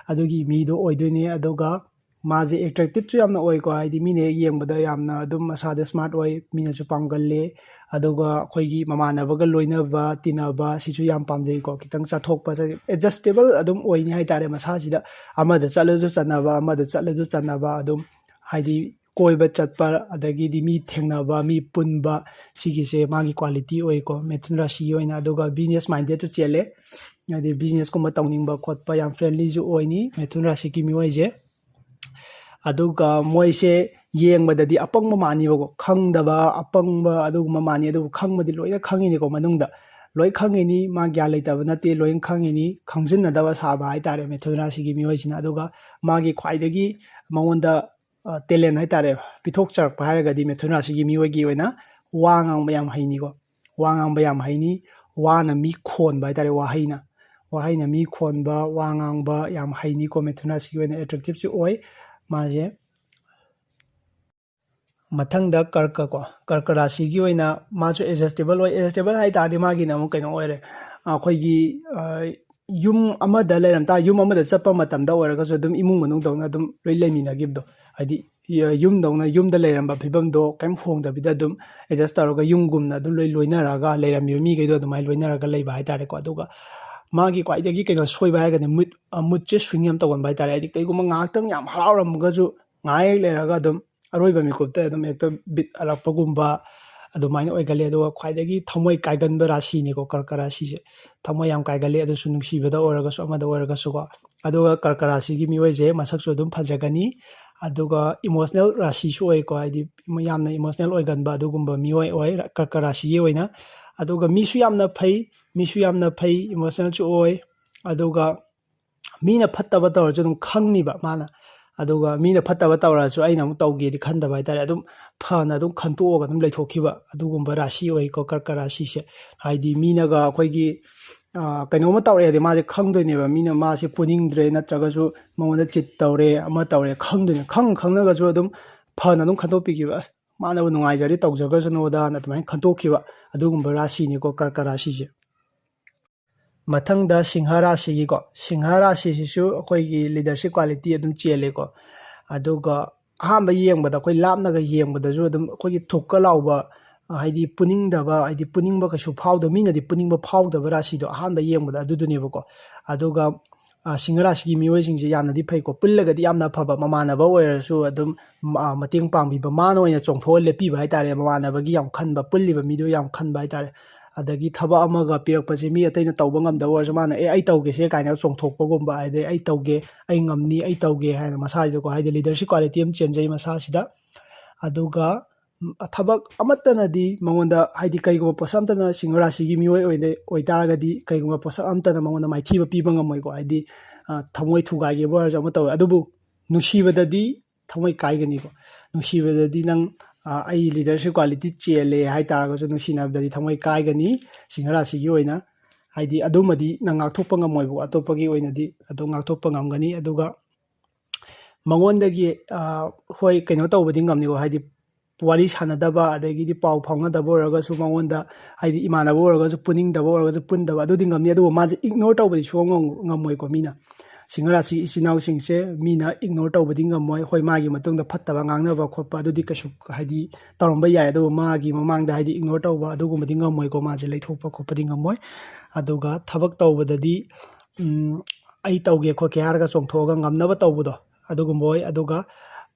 ꯑꯗꯨꯒꯤ ꯃꯤꯗꯣ ꯑꯣꯏꯗꯣꯏꯅꯦ꯫ ꯑꯗꯨꯒ ꯃꯥꯁꯦ ꯑꯦꯇ꯭ꯔꯦꯛꯇꯤꯞꯁꯨ ꯌꯥꯝꯅ ꯑꯣꯏꯀꯣ, ꯍꯥꯏꯗꯤ ꯃꯤꯅ ꯍꯦꯛ ꯌꯦꯡꯕꯗ ꯌꯥꯝꯅ ꯑꯗꯨꯝ ꯃꯁꯥꯗ ꯁ꯭ꯃꯥꯔꯠ ꯑꯣꯏ, ꯃꯤꯅꯁꯨ ꯄꯥꯝꯒꯜꯂꯦ꯫ ꯑꯗꯨꯒ ꯑꯩꯈꯣꯏꯒꯤ ꯃꯃꯥꯟꯅꯕꯒ ꯂꯣꯏꯅꯕ ꯇꯤꯟꯅꯕ ꯁꯤꯁꯨ ꯌꯥꯝ ꯄꯥꯝꯖꯩꯀꯣ, ꯈꯤꯇꯪ ꯆꯠꯊꯣꯛꯄ, ꯑꯦꯗꯖꯁꯇꯦꯕꯜ ꯑꯗꯨꯝ ꯑꯣꯏꯅꯤ ꯍꯥꯏꯇꯥꯔꯦ꯫ ꯃꯁꯥꯁꯤꯗ ꯑꯃꯗ ꯆꯠꯂꯁꯨ ꯆꯟꯅꯕ, ꯑꯃꯗ ꯆꯠꯂꯁꯨ ꯆꯟꯅꯕ, ꯑꯗꯨꯝ ꯍꯥꯏꯗꯤ ꯀꯣꯏꯕ ꯆꯠꯄ, ꯑꯗꯒꯤꯗꯤ ꯃꯤ ꯊꯦꯡꯅꯕ, ꯃꯤ ꯄꯨꯟꯕ, ꯁꯤꯒꯤꯁꯦ ꯃꯥꯒꯤ ꯀ꯭ꯋꯥꯂꯤꯇꯤ ꯑꯣꯏꯀꯣ ꯃꯤꯊꯨꯟ ꯔꯥꯁꯤꯒꯤ ꯑꯣꯏꯅ꯫ ꯑꯗꯨꯒ ꯕꯤꯖꯤꯅꯦꯁ ꯃꯥꯏꯟꯗꯦꯠꯁꯨ ꯆꯦꯜꯂꯦ꯫ ꯍꯥꯏꯗꯤ ꯕꯤꯖꯤꯅꯦꯁꯀꯨꯝꯕ ꯇꯧꯅꯤꯡꯕ ꯈꯣꯠꯄ ꯌꯥꯝ ꯐ꯭ꯔꯦꯟꯂꯤꯁꯨ ꯑꯣꯏꯅꯤ ꯃꯤꯊꯨꯟ ꯔꯥꯁꯤꯒꯤ ꯃꯤꯑꯣꯏꯁꯦ꯫ ꯑꯗꯨꯒ ꯃꯣꯏꯁꯦ ꯌꯦꯡꯕꯗꯗꯤ ꯑꯄꯪꯕ ꯃꯥꯟꯅꯤꯕꯀꯣ, ꯈꯪꯗꯕ, ꯑꯄꯪꯕ ꯑꯗꯨꯒꯨꯝꯕ ꯃꯥꯟꯅꯤ꯫ ꯑꯗꯨꯕꯨ ꯈꯪꯕꯗꯤ ꯂꯣꯏꯅ ꯈꯪꯉꯤꯅꯤꯀꯣ, ꯃꯅꯨꯡꯗ ꯂꯣꯏ ꯈꯪꯉꯤꯅꯤ꯫ ꯃꯥ ꯒ꯭ꯌꯥꯟ ꯂꯩꯇꯕ ꯅꯠꯇꯦ, ꯂꯣꯏ ꯈꯪꯉꯤꯅꯤ꯫ ꯈꯪꯖꯤꯟꯅꯗꯕ ꯁꯥꯕ ꯍꯥꯏꯇꯥꯔꯦ ꯃꯤꯊꯨꯟ ꯔꯥꯁꯤꯒꯤ ꯃꯤꯑꯣꯏꯁꯤꯅ꯫ ꯑꯗꯨꯒ ꯃꯥꯒꯤ ꯈ꯭ꯋꯥꯏꯗꯒꯤ ꯃꯉꯣꯟꯗ ꯇꯦꯂꯦꯟ ꯍꯥꯏꯇꯥꯔꯦ, ꯄꯤꯊꯣꯛꯆꯔꯛꯄ ꯍꯥꯏꯔꯒꯗꯤ ꯃꯤꯊꯨꯟ ꯔꯥꯁꯤꯒꯤ ꯃꯤꯑꯣꯏꯒꯤ ꯑꯣꯏꯅ ꯋꯥ ꯉꯥꯡꯕ ꯌꯥꯝ ꯍꯩꯅꯤꯀꯣ꯫ ꯋꯥ ꯉꯥꯡꯕ ꯌꯥꯝ ꯍꯩꯅꯤ꯫ ꯋꯥꯅ ꯃꯤ ꯈꯣꯟꯕ ꯍꯥꯏꯇꯥꯔꯦ, ꯋꯥꯍꯩꯅ꯫ ꯋꯥꯍꯩꯅ ꯃꯤ ꯈꯣꯟꯕ, ꯋꯥ ꯉꯥꯡꯕ ꯌꯥꯝ ꯍꯩꯅꯤꯀꯣ꯫ ꯃꯤꯊꯨꯟ ꯔꯥꯁꯤꯒꯤ ꯑꯣꯏꯅ ꯑꯦꯇ꯭ꯔꯦꯛꯇꯤꯞꯁꯨ ꯑꯣꯏ ꯃꯥꯁꯦ꯫ ꯃꯊꯪꯗ ꯀꯔꯀ ꯀꯣ, ꯀꯔꯀ ꯔꯥꯁꯤꯒꯤ ꯑꯣꯏꯅ ꯃꯥꯁꯨ ꯑꯦꯗꯖꯁꯇꯦꯕꯜ ꯑꯣꯏ꯫ ꯑꯦꯗꯖꯁꯇꯦꯕꯜ ꯍꯥꯏ ꯇꯥꯔꯗꯤ ꯃꯥꯒꯤꯅ ꯑꯃꯨꯛ ꯀꯩꯅꯣ ꯑꯣꯏꯔꯦ, ꯑꯩꯈꯣꯏꯒꯤ, ꯑ, ꯌꯨꯝ ꯑꯃꯗ ꯂꯩꯔꯝ ꯇꯥ-, ꯌꯨꯝ ꯑꯃꯗ ꯆꯠꯄ ꯃꯇꯝꯗ ꯑꯣꯏꯔꯒꯁꯨ ꯑꯗꯨꯝ ꯏꯃꯨꯡ ꯃꯅꯨꯡꯗꯧꯅ ꯑꯗꯨꯝ ꯂꯣꯏ ꯂꯩꯃꯤꯟꯅꯈꯤꯕꯗꯣ, ꯍꯥꯏꯗꯤ, ꯌ-, ꯌꯨꯝꯗꯧꯅ, ꯌꯨꯝꯗ ꯂꯩꯔꯝꯕ ꯐꯤꯕꯝꯗꯣ ꯀꯩꯝ ꯍꯣꯡꯗꯕꯤꯗ ꯑꯗꯨꯝ ꯑꯦꯗꯖꯁ ꯇꯧꯔꯒ ꯌꯨꯝꯒꯨꯝꯅ ꯑꯗꯨꯝ ꯂꯣꯏ ꯂꯣꯏꯅꯔꯒ ꯂꯩꯔꯝꯃꯤꯕ ꯃꯤꯈꯩꯗꯣ ꯑꯗꯨꯃꯥꯏꯅ ꯂꯣꯏꯅꯔꯒ ꯂꯩꯕ ꯍꯥꯏꯇꯥꯔꯦꯀꯣ꯫ ꯑꯗꯨꯒ ꯃꯥꯒꯤ ꯈ꯭ꯋꯥꯏꯗꯒꯤ ꯀꯩꯅꯣ ꯁꯣꯏꯕ ꯍꯥꯏꯔꯒꯗꯤ ꯃꯨꯠ-, ꯑ, ꯃꯨꯠꯁꯦ ꯁ꯭ꯋꯤꯡ ꯌꯥꯝ ꯇꯧꯒꯟꯕ ꯍꯥꯏꯇꯥꯔꯦ꯫ ꯍꯥꯏꯗꯤ ꯀꯩꯒꯨꯝꯕ ꯉꯥꯏꯍꯥꯛꯇꯪ ꯌꯥꯝ ꯍꯔꯥꯎꯔꯝꯃꯒꯁꯨ ꯉꯥꯏꯍꯥꯛ ꯂꯩꯔꯒ ꯑꯗꯨꯝ ꯑꯔꯣꯏꯕ ꯃꯤꯀꯨꯞꯇ ꯑꯗꯨꯝ ꯍꯦꯛꯇ ꯕꯤꯠ ꯍꯜꯂꯛꯄꯒꯨꯝꯕ, ꯑꯗꯨꯃꯥꯏꯅ ꯑꯣꯏꯒꯜꯂꯤ꯫ ꯑꯗꯨꯒ ꯈ꯭ꯋꯥꯏꯗꯒꯤ ꯊꯃꯣꯏ ꯀꯥꯏꯒꯟꯕ ꯔꯥꯁꯤꯅꯤꯀꯣ ꯀꯔꯀ ꯔꯥꯁꯤꯁꯦ꯫ ꯊꯃꯣꯏ ꯌꯥꯝ ꯀꯥꯏꯒꯜꯂꯤ, ꯑꯗꯨꯁꯨ ꯅꯨꯡꯁꯤꯕꯗ ꯑꯣꯏꯔꯒꯁꯨ ꯑꯃꯗ ꯑꯣꯏꯔꯒꯁꯨꯀꯣ꯫ ꯑꯗꯨꯒ ꯀꯔꯀ ꯔꯥꯁꯤꯒꯤ ꯃꯤꯑꯣꯏꯁꯦ ꯃꯁꯛꯁꯨ ꯑꯗꯨꯝ ꯐꯖꯒꯅꯤ, ꯑꯗꯨꯒ ꯏꯃꯣꯁꯅꯦꯜ ꯔꯥꯁꯤꯁꯨ ꯑꯣꯏꯀꯣ, ꯍꯥꯏꯗꯤ ꯌꯥꯝꯅ ꯏꯃꯣꯁꯅꯦꯜ ꯑꯣꯏꯒꯟꯕ ꯑꯗꯨꯒꯨꯝꯕ ꯃꯤꯑꯣꯏ ꯑꯣꯏ ꯀꯔꯀ ꯔꯥꯁꯤꯒꯤ ꯑꯣꯏꯅ꯫ ꯑꯗꯨꯒ ꯃꯤꯁꯨ ꯌꯥꯝꯅ ꯐꯩ, ꯃꯤꯁꯨ ꯌꯥꯝꯅ ꯐꯩ, ꯏꯃꯣꯁꯅꯦꯜꯁꯨ ꯑꯣꯏ꯫ ꯑꯗꯨꯒ ꯃꯤꯅ ꯐꯠꯇꯕ ꯇꯧꯔꯁꯨ ꯑꯗꯨꯝ ꯈꯪꯅꯤꯕ ꯃꯥꯅ꯫ ꯑꯗꯨꯒ ꯃꯤꯅ ꯐꯠꯇꯕ ꯇꯧꯔꯁꯨ ꯑꯩꯅ ꯑꯃꯨꯛ ꯇꯧꯒꯦꯗꯤ ꯈꯟꯗꯕ ꯍꯥꯏꯇꯥꯔꯦ꯫ ꯑꯗꯨꯝ ꯐꯅ ꯑꯗꯨꯝ ꯈꯟꯇꯣꯛꯑꯒ ꯑꯗꯨꯝ ꯂꯩꯊꯣꯛꯈꯤꯕ ꯑꯗꯨꯒꯨꯝꯕ ꯔꯥꯁꯤ ꯑꯣꯏꯀꯣ ꯀꯔꯀ ꯔꯥꯁꯤꯁꯦ꯫ ꯍꯥꯏꯗꯤ ꯃꯤꯅꯒ ꯑꯩꯈꯣꯏꯒꯤ, ꯑ, ꯀꯩꯅꯣꯝꯃ ꯇꯧꯔꯛꯑꯦꯗꯤ ꯃꯥꯁꯦ ꯈꯪꯗꯣꯏꯅꯦꯕ, ꯃꯤꯅ ꯃꯥꯁꯦ ꯄꯨꯅꯤꯡꯗ꯭ꯔꯦ ꯅꯠꯇ꯭ꯔꯒꯁꯨ ꯃꯉꯣꯟꯗ ꯆꯤꯠ ꯇꯧꯔꯦ ꯑꯃ ꯇꯧꯔꯦ ꯈꯪꯗꯣꯏꯅꯦ꯫ ꯈꯪ ꯈꯪꯅꯒꯁꯨ ꯑꯗꯨꯝ ꯐꯅ ꯑꯗꯨꯝ ꯈꯟꯇꯣꯛꯄꯤꯈꯤꯕ, "ꯑꯁ, ꯃꯥꯅꯕꯨ ꯅꯨꯡꯉꯥꯏꯖꯔꯗꯤ ꯇꯧꯖꯈ꯭ꯔꯁꯅꯨꯗꯥꯅ" ꯑꯗꯨꯃꯥꯏꯅ ꯈꯟꯇꯣꯛꯈꯤꯕ ꯑꯗꯨꯒꯨꯝꯕ ꯔꯥꯁꯤꯅꯤꯀꯣ ꯀꯔꯀ ꯔꯥꯁꯤꯁꯦ꯫ ꯃꯊꯪꯗ ꯁꯤꯡꯍ ꯔꯥꯁꯤꯒꯤꯀꯣ, ꯁꯤꯡꯍ ꯔꯥꯁꯤꯁꯤꯁꯨ ꯑꯩꯈꯣꯏꯒꯤ ꯂꯤꯗꯔꯁꯤꯞ ꯀ꯭ꯋꯥꯂꯤꯇꯤ ꯑꯗꯨꯝ ꯆꯦꯜꯂꯦꯀꯣ꯫ ꯑꯗꯨꯒ ꯑꯍꯥꯟꯕ ꯌꯦꯡꯕꯗ, ꯑꯩꯈꯣꯏ ꯂꯥꯞꯅꯒ ꯌꯦꯡꯕꯗꯁꯨ ꯑꯗꯨꯝ ꯑꯩꯈꯣꯏꯒꯤ ꯊꯨꯛꯀ ꯂꯥꯎꯕ, ꯍꯥꯏꯗꯤ ꯄꯨꯅꯤꯡꯗꯕ, ꯍꯥꯏꯗꯤ ꯄꯨꯅꯤꯡꯕ ꯀꯩꯁꯨ ꯐꯥꯎꯗꯕ, ꯃꯤꯅꯗꯤ ꯄꯨꯅꯤꯡꯕ ꯐꯥꯎꯗꯕ ꯔꯥꯁꯤꯗꯣ ꯑꯍꯥꯟꯕ ꯌꯦꯡꯕꯗ ꯑꯗꯨꯗꯨꯅꯦꯕꯀꯣ꯫ ꯑꯗꯨꯒ, ꯑ, ꯁꯤꯡꯍ ꯔꯥꯁꯤꯒꯤ ꯃꯤꯑꯣꯏꯁꯤꯡꯁꯦ ꯌꯥꯝꯅꯗꯤ ꯐꯩꯀꯣ, ꯄꯨꯜꯂꯒꯗꯤ ꯌꯥꯝꯅ ꯐꯕ, ꯃꯃꯥꯟꯅꯕ ꯑꯣꯏꯔꯁꯨ ꯑꯗꯨꯝ, ꯑ, ꯃꯇꯦꯡ ꯄꯥꯡꯕꯤꯕ, ꯃꯥꯅ ꯑꯣꯏꯅ ꯆꯣꯡꯊꯣꯛꯑ ꯂꯦꯞꯄꯤꯕ ꯍꯥꯏꯇꯥꯔꯦ, ꯃꯃꯥꯟꯅꯕꯒꯤ ꯌꯥꯝ ꯈꯟꯕ, ꯄꯨꯜꯂꯤꯕ ꯃꯤꯗꯣ ꯌꯥꯝ ꯈꯟꯕ ꯍꯥꯏꯇꯥꯔꯦ꯫ ꯑꯗꯒꯤ ꯊꯕꯛ ꯑꯃꯒ ꯄꯤꯔꯛꯄꯁꯦ ꯃꯤ ꯑꯇꯩꯅ ꯇꯧꯕ ꯉꯝꯗꯕ ꯑꯣꯏꯔꯁꯨ ꯃꯥꯅ "ꯑꯦ, ꯑꯩ ꯇꯧꯒꯦꯁꯦ" ꯀꯥꯏꯅ ꯆꯣꯡꯊꯣꯛꯄꯒꯨꯝꯕ, ꯑꯗꯩ "ꯑꯩ ꯇꯧꯒꯦ, ꯑꯩ ꯉꯝꯅꯤ, ꯑꯩ ꯇꯧꯒꯦ" ꯍꯥꯏꯅ ꯃꯁꯥꯁꯤꯗꯀꯣ, ꯍꯥꯏꯗꯤ leadership quality ꯑꯃ ꯆꯦꯟꯖꯩ ꯃꯁꯥꯁꯤꯗ꯫ ꯑꯗꯨꯒ ꯎꯝ, ꯊꯕꯛ ꯑꯃꯠꯇꯅꯗꯤ ꯃꯉꯣꯟꯗ, ꯍꯥꯏꯗꯤ ꯀꯩꯒꯨꯝꯕ ꯄꯣꯠꯁꯛ ꯑꯃꯠꯇꯅ ꯁꯤꯡꯍ ꯔꯥꯁꯤꯒꯤ ꯃꯤꯑꯣꯏ ꯑꯣꯏꯅ ꯑꯣꯏꯇꯥꯔꯒꯗꯤ, ꯀꯩꯒꯨꯝꯕ ꯄꯣꯠꯁꯛ ꯑꯃꯠꯇꯅ ꯃꯉꯣꯟꯗ ꯃꯥꯏꯊꯤꯕ ꯄꯤꯕ ꯉꯝꯃꯣꯏꯀꯣ꯫ ꯍꯥꯏꯗꯤ, ꯑ, ꯊꯃꯣꯏ ꯊꯨꯒꯥꯏꯒꯦꯕꯨ ꯑꯣꯏꯔꯁꯨ ꯑꯃ ꯇꯧꯋꯦ, ꯑꯗꯨꯕꯨ ꯅꯨꯡꯁꯤꯕꯗꯗꯤ ꯊꯃꯣꯏ ꯀꯥꯏꯒꯅꯤꯀꯣ꯫ ꯅꯨꯡꯁꯤꯕꯗꯗꯤ ꯅꯪ, ꯑ, "ꯑꯩ leadership quality ꯆꯦꯜꯂꯦ" ꯍꯥꯏꯇꯥꯔꯒꯁꯨ, ꯅꯨꯡꯁꯤꯅꯕꯗꯗꯤ ꯊꯃꯣꯏ ꯀꯥꯏꯒꯅꯤ ꯁꯤꯡꯍ ꯔꯥꯁꯤꯒꯤ ꯑꯣꯏꯅ꯫ ꯍꯥꯏꯗꯤ ꯑꯗꯨꯃꯗꯤ ꯅꯪ ꯉꯥꯛꯊꯣꯛꯄ ꯉꯝꯃꯣꯏꯕꯀꯣ, ꯑꯇꯣꯞꯄꯒꯤ ꯑꯣꯏꯅꯗꯤ ꯑꯗꯨꯝ ꯉꯥꯛꯊꯣꯛꯄ ꯉꯝꯒꯅꯤ꯫ ꯑꯗꯨꯒ ꯃꯉꯣꯟꯗꯒꯤ, ꯑ, ꯍꯣꯏ, ꯀꯩꯅꯣ ꯇꯧꯕꯗꯤ ꯉꯝꯅꯤꯀꯣ, ꯍꯥꯏꯗꯤ ꯋꯥꯔꯤ ꯁꯥꯟꯅꯗꯕ, ꯑꯗꯒꯤꯗꯤ ꯄꯥꯎ ꯐꯥꯎꯅꯗꯕ ꯑꯣꯏꯔꯒꯁꯨ, ꯃꯉꯣꯟꯗ, ꯍꯥꯏꯗꯤ ꯏꯃꯥꯟꯅꯕ ꯑꯣꯏꯔꯒꯁꯨ, ꯄꯨꯅꯤꯡꯗꯕ ꯑꯣꯏꯔꯒꯁꯨ, ꯄꯨꯟꯗꯕ, ꯑꯗꯨꯗꯤ ꯉꯝꯅꯤ꯫ ꯑꯗꯨꯕꯨ ꯃꯥꯁꯦ ignore ꯇꯧꯕꯗꯤ ꯁꯨꯡꯉꯝ ꯉꯝ-, ꯉꯝꯃꯣꯏꯀꯣ ꯃꯤꯅ꯫ ꯁꯤꯡꯍ ꯔꯥꯁꯤ ꯏꯆꯤꯟ ꯏꯅꯥꯎꯁꯤꯡꯁꯦ ꯃꯤꯅ ignore ꯇꯧꯕꯗꯤ ꯉꯝꯃꯣꯏ꯫ ꯍꯣꯏ, ꯃꯥꯒꯤ ꯃꯇꯨꯡꯗ ꯐꯠꯇꯕ ꯉꯥꯡꯅꯕ ꯈꯣꯠꯄ ꯑꯗꯨꯗꯤ ꯀꯩꯁꯨ, ꯍꯥꯏꯗꯤ, ꯇꯧꯔꯝꯕ ꯌꯥꯏ, ꯑꯗꯨꯕꯨ ꯃꯥꯒꯤ ꯃꯃꯥꯡꯗ, ꯍꯥꯏꯗꯤ, ignore ꯇꯧꯕ ꯑꯗꯨꯒꯨꯝꯕꯗꯤ ꯉꯝꯃꯣꯏꯀꯣ꯫ ꯃꯥꯁꯦ ꯂꯩꯊꯣꯛꯄ ꯈꯣꯠꯄꯗꯤ ꯉꯝꯃꯣꯏ꯫ ꯑꯗꯨꯒ ꯊꯕꯛ ꯇꯧꯕꯗꯗꯤ, ꯎꯝ, "ꯑꯩ ꯇꯧꯒꯦ ꯈꯣꯠꯀꯦ" ꯍꯥꯏꯔꯒ ꯆꯣꯡꯊꯣꯛꯑꯒ ꯉꯝꯅꯕ ꯇꯧꯕꯗꯣ, ꯑꯗꯨꯒꯨꯝꯕ ꯑꯣꯏ꯫ ꯑꯗꯨꯒ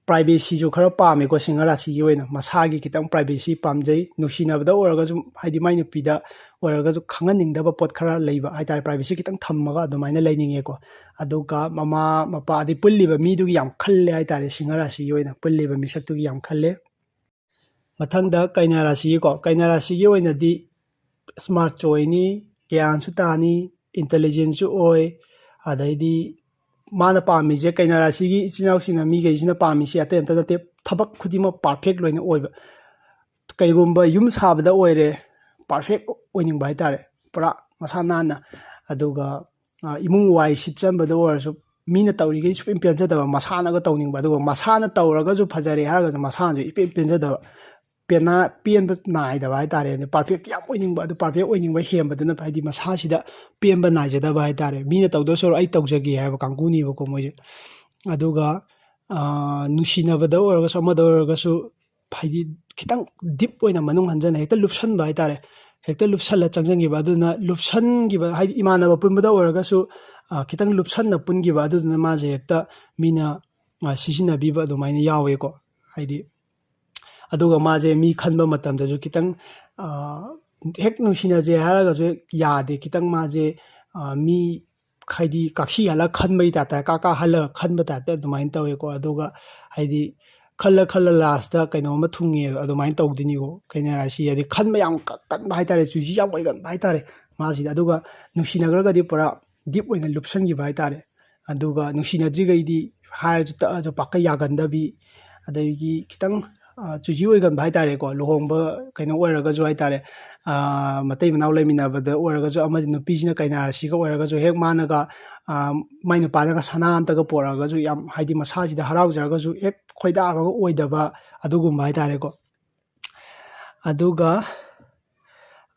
privacyꯁꯨ ꯈꯔ ꯄꯥꯝꯃꯤꯀꯣ, ꯁꯤꯡꯍ ꯔꯥꯁꯤꯒꯤ ꯑꯣꯏꯅ꯫ ꯃꯁꯥꯒꯤ ꯈꯤꯇꯪ privacy ꯄꯥꯝꯖꯩ, ꯅꯨꯡꯁꯤꯅꯕꯗ ꯑꯣꯏꯔꯒꯁꯨ, ꯍꯥꯏꯗꯤ ꯃꯥꯏ ꯅꯨꯄꯤꯗ ꯑꯣꯏꯔꯒꯁꯨ ꯈꯪꯍꯟꯅꯤꯡꯗꯕ ꯄꯣꯠ ꯈꯔ ꯂꯩꯕ ꯍꯥꯏꯇꯥꯔꯦ, privacy ꯈꯤꯇꯪ ꯊꯝꯃꯒ ꯑꯗꯨꯃꯥꯏꯅ ꯂꯩꯅꯤꯡꯉꯦꯀꯣ꯫ ꯑꯗꯨꯒ ꯃꯃꯥ ꯃꯄꯥ, ꯑꯗꯩ ꯄꯨꯜꯂꯤꯕ ꯃꯤꯗꯨꯒꯤ ꯌꯥꯝ ꯈꯜꯂꯦ ꯍꯥꯏꯇꯥꯔꯦ, ꯁꯤꯡꯍ ꯔꯥꯁꯤꯒꯤ ꯑꯣꯏꯅ ꯄꯨꯜꯂꯤꯕ ꯃꯤꯁꯛꯇꯨꯒꯤ ꯌꯥꯝ ꯈꯜꯂꯦ꯫ ꯃꯊꯪꯗ ꯀꯩꯅꯥ ꯔꯥꯁꯤꯒꯤꯀꯣ, ꯀꯩꯅꯥ ꯔꯥꯁꯤꯒꯤ ꯑꯣꯏꯅꯗꯤ smart ꯑꯣꯏꯅꯤ, ꯒ꯭ꯌꯥꯟꯁꯨ ꯇꯥꯅꯤ, intelligentꯁꯨ ꯑꯣꯏ, ꯑꯗꯩꯗꯤ ꯃꯥꯅ ꯄꯥꯝꯃꯤꯁꯦ, ꯀꯩꯅꯥ ꯔꯥꯁꯤꯒꯤ ꯏꯆꯤꯟ ꯏꯅꯥꯎꯁꯤꯡꯅ, ꯃꯤꯈꯩꯁꯤꯅ ꯄꯥꯝꯃꯤꯁꯦ ꯑꯇꯩ ꯑꯝꯇ ꯅꯠꯇꯦ, ꯊꯕꯛ ꯈꯨꯗꯤꯡꯃꯛ perfect ꯂꯣꯏꯅ ꯑꯣꯏꯕ꯫ ꯀꯩꯒꯨꯝꯕ ꯌꯨꯝ ꯁꯥꯕꯗ ꯑꯣꯏꯔꯦ, perfect ꯑꯣꯏꯅꯤꯡꯕ ꯍꯥꯏꯇꯥꯔꯦ, ꯄꯨꯔꯥ ꯃꯁꯥ ꯅꯥꯟꯅ꯫ ꯑꯗꯨꯒ, ꯑ, ꯏꯃꯨꯡ ꯋꯥꯏ ꯁꯤꯠꯆꯟꯕꯗ ꯑꯣꯏꯔꯁꯨ, ꯃꯤꯅ ꯇꯧꯔꯤꯈꯩ ꯁꯨꯡꯄꯦꯟ ꯄꯦꯟꯖꯗꯕ, ꯃꯁꯥꯅꯒ ꯇꯧꯅꯤꯡꯕ, ꯑꯗꯨꯒ ꯃꯁꯥꯅ ꯇꯧꯔꯒꯁꯨ ꯐꯖꯔꯦ ꯍꯥꯏꯔꯒꯁꯨ ꯃꯁꯥꯅꯁꯨ ꯏꯄꯦꯟ ꯄꯦꯟꯖꯗꯕ, ꯄꯦꯟꯅ-, ꯄꯦꯟꯕ ꯅꯥꯏꯗꯕ ꯍꯥꯏꯇꯥꯔꯦꯅꯦ꯫ Perfect ꯌꯥꯝ ꯑꯣꯏꯅꯤꯡꯕ, ꯑꯗꯨ perfect ꯑꯣꯏꯅꯤꯡꯕ ꯍꯦꯟꯕꯗꯨꯅ, ꯍꯥꯏꯗꯤ ꯃꯁꯥꯁꯤꯗ ꯄꯦꯟꯕ ꯅꯥꯏꯖꯗꯕ ꯍꯥꯏꯇꯥꯔꯦ꯫ ꯃꯤꯅ ꯇꯧꯗꯧ ꯁꯔꯨꯛ ꯑꯩ ꯇꯧꯖꯒꯦ ꯍꯥꯏꯕ ꯀꯥꯡꯕꯨꯅꯦꯕꯀꯣ ꯃꯣꯏꯁꯦ꯫ ꯑꯗꯨꯒ, ꯑ, ꯅꯨꯡꯁꯤꯅꯕꯗ ꯑꯣꯏꯔꯒꯁꯨ, ꯑꯃꯗ ꯑꯣꯏꯔꯒꯁꯨ, ꯍꯥꯏꯗꯤ ꯈꯤꯇꯪ deep ꯑꯣꯏꯅ ꯃꯅꯨꯡ ꯍꯟꯖꯟꯅ ꯍꯦꯛꯇ ꯂꯨꯞꯁꯟꯕ ꯍꯥꯏꯇꯥꯔꯦ꯫ ꯍꯦꯛꯇ ꯂꯨꯞꯁꯜꯂ ꯆꯪꯁꯤꯟꯈꯤꯕ꯫ ꯑꯗꯨꯅ ꯂꯨꯞꯁꯟꯈꯤꯕ ꯍꯥꯏꯗꯤ ꯏꯃꯥꯟꯅꯕ ꯄꯨꯟꯕꯗ ꯑꯣꯏꯔꯒꯁꯨ, ꯑ, ꯈꯤꯇꯪ ꯂꯨꯞꯁꯟꯅ ꯄꯨꯟꯈꯤꯕ꯫ ꯑꯗꯨꯗꯨꯅ ꯃꯥꯁꯦ ꯍꯦꯛꯇ ꯃꯤꯅ, ꯑ, ꯁꯤꯖꯤꯟꯅꯕꯤꯕ ꯑꯗꯨꯃꯥꯏꯅ ꯌꯥꯎꯋꯦꯀꯣ꯫ ꯍꯥꯏꯗꯤ, ꯑꯗꯨꯒ ꯃꯥꯁꯦ ꯃꯤ ꯈꯟꯕ ꯃꯇꯝꯗꯁꯨ ꯈꯤꯇꯪ, ꯑ, ꯍꯦꯛ ꯅꯨꯡꯁꯤꯅꯁꯦ ꯍꯥꯏꯔꯒꯁꯨ ꯍꯦꯛ ꯌꯥꯗꯦ꯫ ꯈꯤꯇꯪ ꯃꯥꯁꯦ, ꯑ, ꯃꯤ ꯍꯥꯏꯗꯤ ꯀꯥꯛꯁꯤ ꯍꯜꯂꯒ ꯈꯟꯕꯒꯤ ꯇꯥꯏꯞꯇ, ꯀꯥ ꯀꯥ ꯍꯜꯂꯒ ꯈꯟꯕ ꯇꯥꯏꯞꯇ ꯑꯗꯨꯃꯥꯏꯅ ꯇꯧꯋꯦꯀꯣ꯫ ꯑꯗꯨꯒ ꯍꯥꯏꯗꯤ ꯈꯜꯂ ꯈꯜꯂ ꯂꯥꯁꯇ ꯀꯩꯅꯣꯝꯃ ꯊꯨꯡꯉꯦ ꯑꯗꯨꯃꯥꯏꯅ ꯇꯧꯗꯣꯏꯅꯤꯀꯣ꯫ ꯀꯩꯅꯣ ꯍꯥꯏꯁꯤ ꯍꯥꯏꯗꯤ ꯈꯟꯕ ꯌꯥꯝ ꯀ-, ꯀꯟꯕ ꯍꯥꯏꯇꯥꯔꯦ, ꯆꯨꯖꯤ ꯌꯥꯝ ꯑꯣꯏꯒꯟꯕ ꯍꯥꯏꯇꯥꯔꯦ ꯃꯥꯁꯤꯗꯤ꯫ ꯑꯗꯨꯒ ꯅꯨꯡꯁꯤꯅꯈ꯭ꯔꯒꯗꯤ ꯄꯨꯔꯥ ꯗꯤꯞ ꯑꯣꯏꯅ ꯂꯨꯞꯁꯟꯈꯤꯕ ꯍꯥꯏꯇꯥꯔꯦ꯫ ꯑꯗꯨꯒ ꯅꯨꯡꯁꯤꯅꯗ꯭ꯔꯤꯈꯩꯗꯤ ꯍꯥꯏꯔꯁꯨ ꯇꯛꯑꯁꯨ ꯄꯥꯛꯀ ꯌꯥꯒꯟꯗꯕꯤ, ꯑꯗꯒꯤ ꯈꯤꯇꯪ, ꯑ, ꯆꯨꯖꯤ ꯑꯣꯏꯒꯟꯕ ꯍꯥꯏꯇꯥꯔꯦꯀꯣ꯫ ꯂꯨꯍꯣꯡꯕ ꯀꯩꯅꯣ ꯑꯣꯏꯔꯒꯁꯨ ꯍꯥꯏꯇꯥꯔꯦ, ꯑ, ꯃꯇꯩ ꯃꯅꯥꯎ ꯂꯩꯃꯤꯟꯅꯕꯗ ꯑꯣꯏꯔꯒꯁꯨ, ꯑꯃꯗꯤ ꯅꯨꯄꯤꯁꯤꯅ ꯀꯩꯅꯥꯔꯥꯁꯤꯒ ꯑꯣꯏꯔꯒꯁꯨ ꯍꯦꯛ ꯃꯥꯅꯒ, ꯑ, ꯃꯥꯏ ꯅꯨꯄꯥꯗꯒ ꯁꯅꯥ ꯑꯝꯇꯒ ꯄꯣꯔꯛꯑꯒꯁꯨ ꯌꯥꯝ ꯍꯥꯏꯗꯤ ꯃꯁꯥꯁꯤꯗ ꯍꯔꯥꯎꯖꯔꯒꯁꯨ ꯍꯦꯛ ꯈꯣꯏꯗꯥꯕꯒ ꯑꯣꯏꯗꯕ ꯑꯗꯨꯒꯨꯝꯕ ꯍꯥꯏꯇꯥꯔꯦꯀꯣ꯫ ꯑꯗꯨꯒ,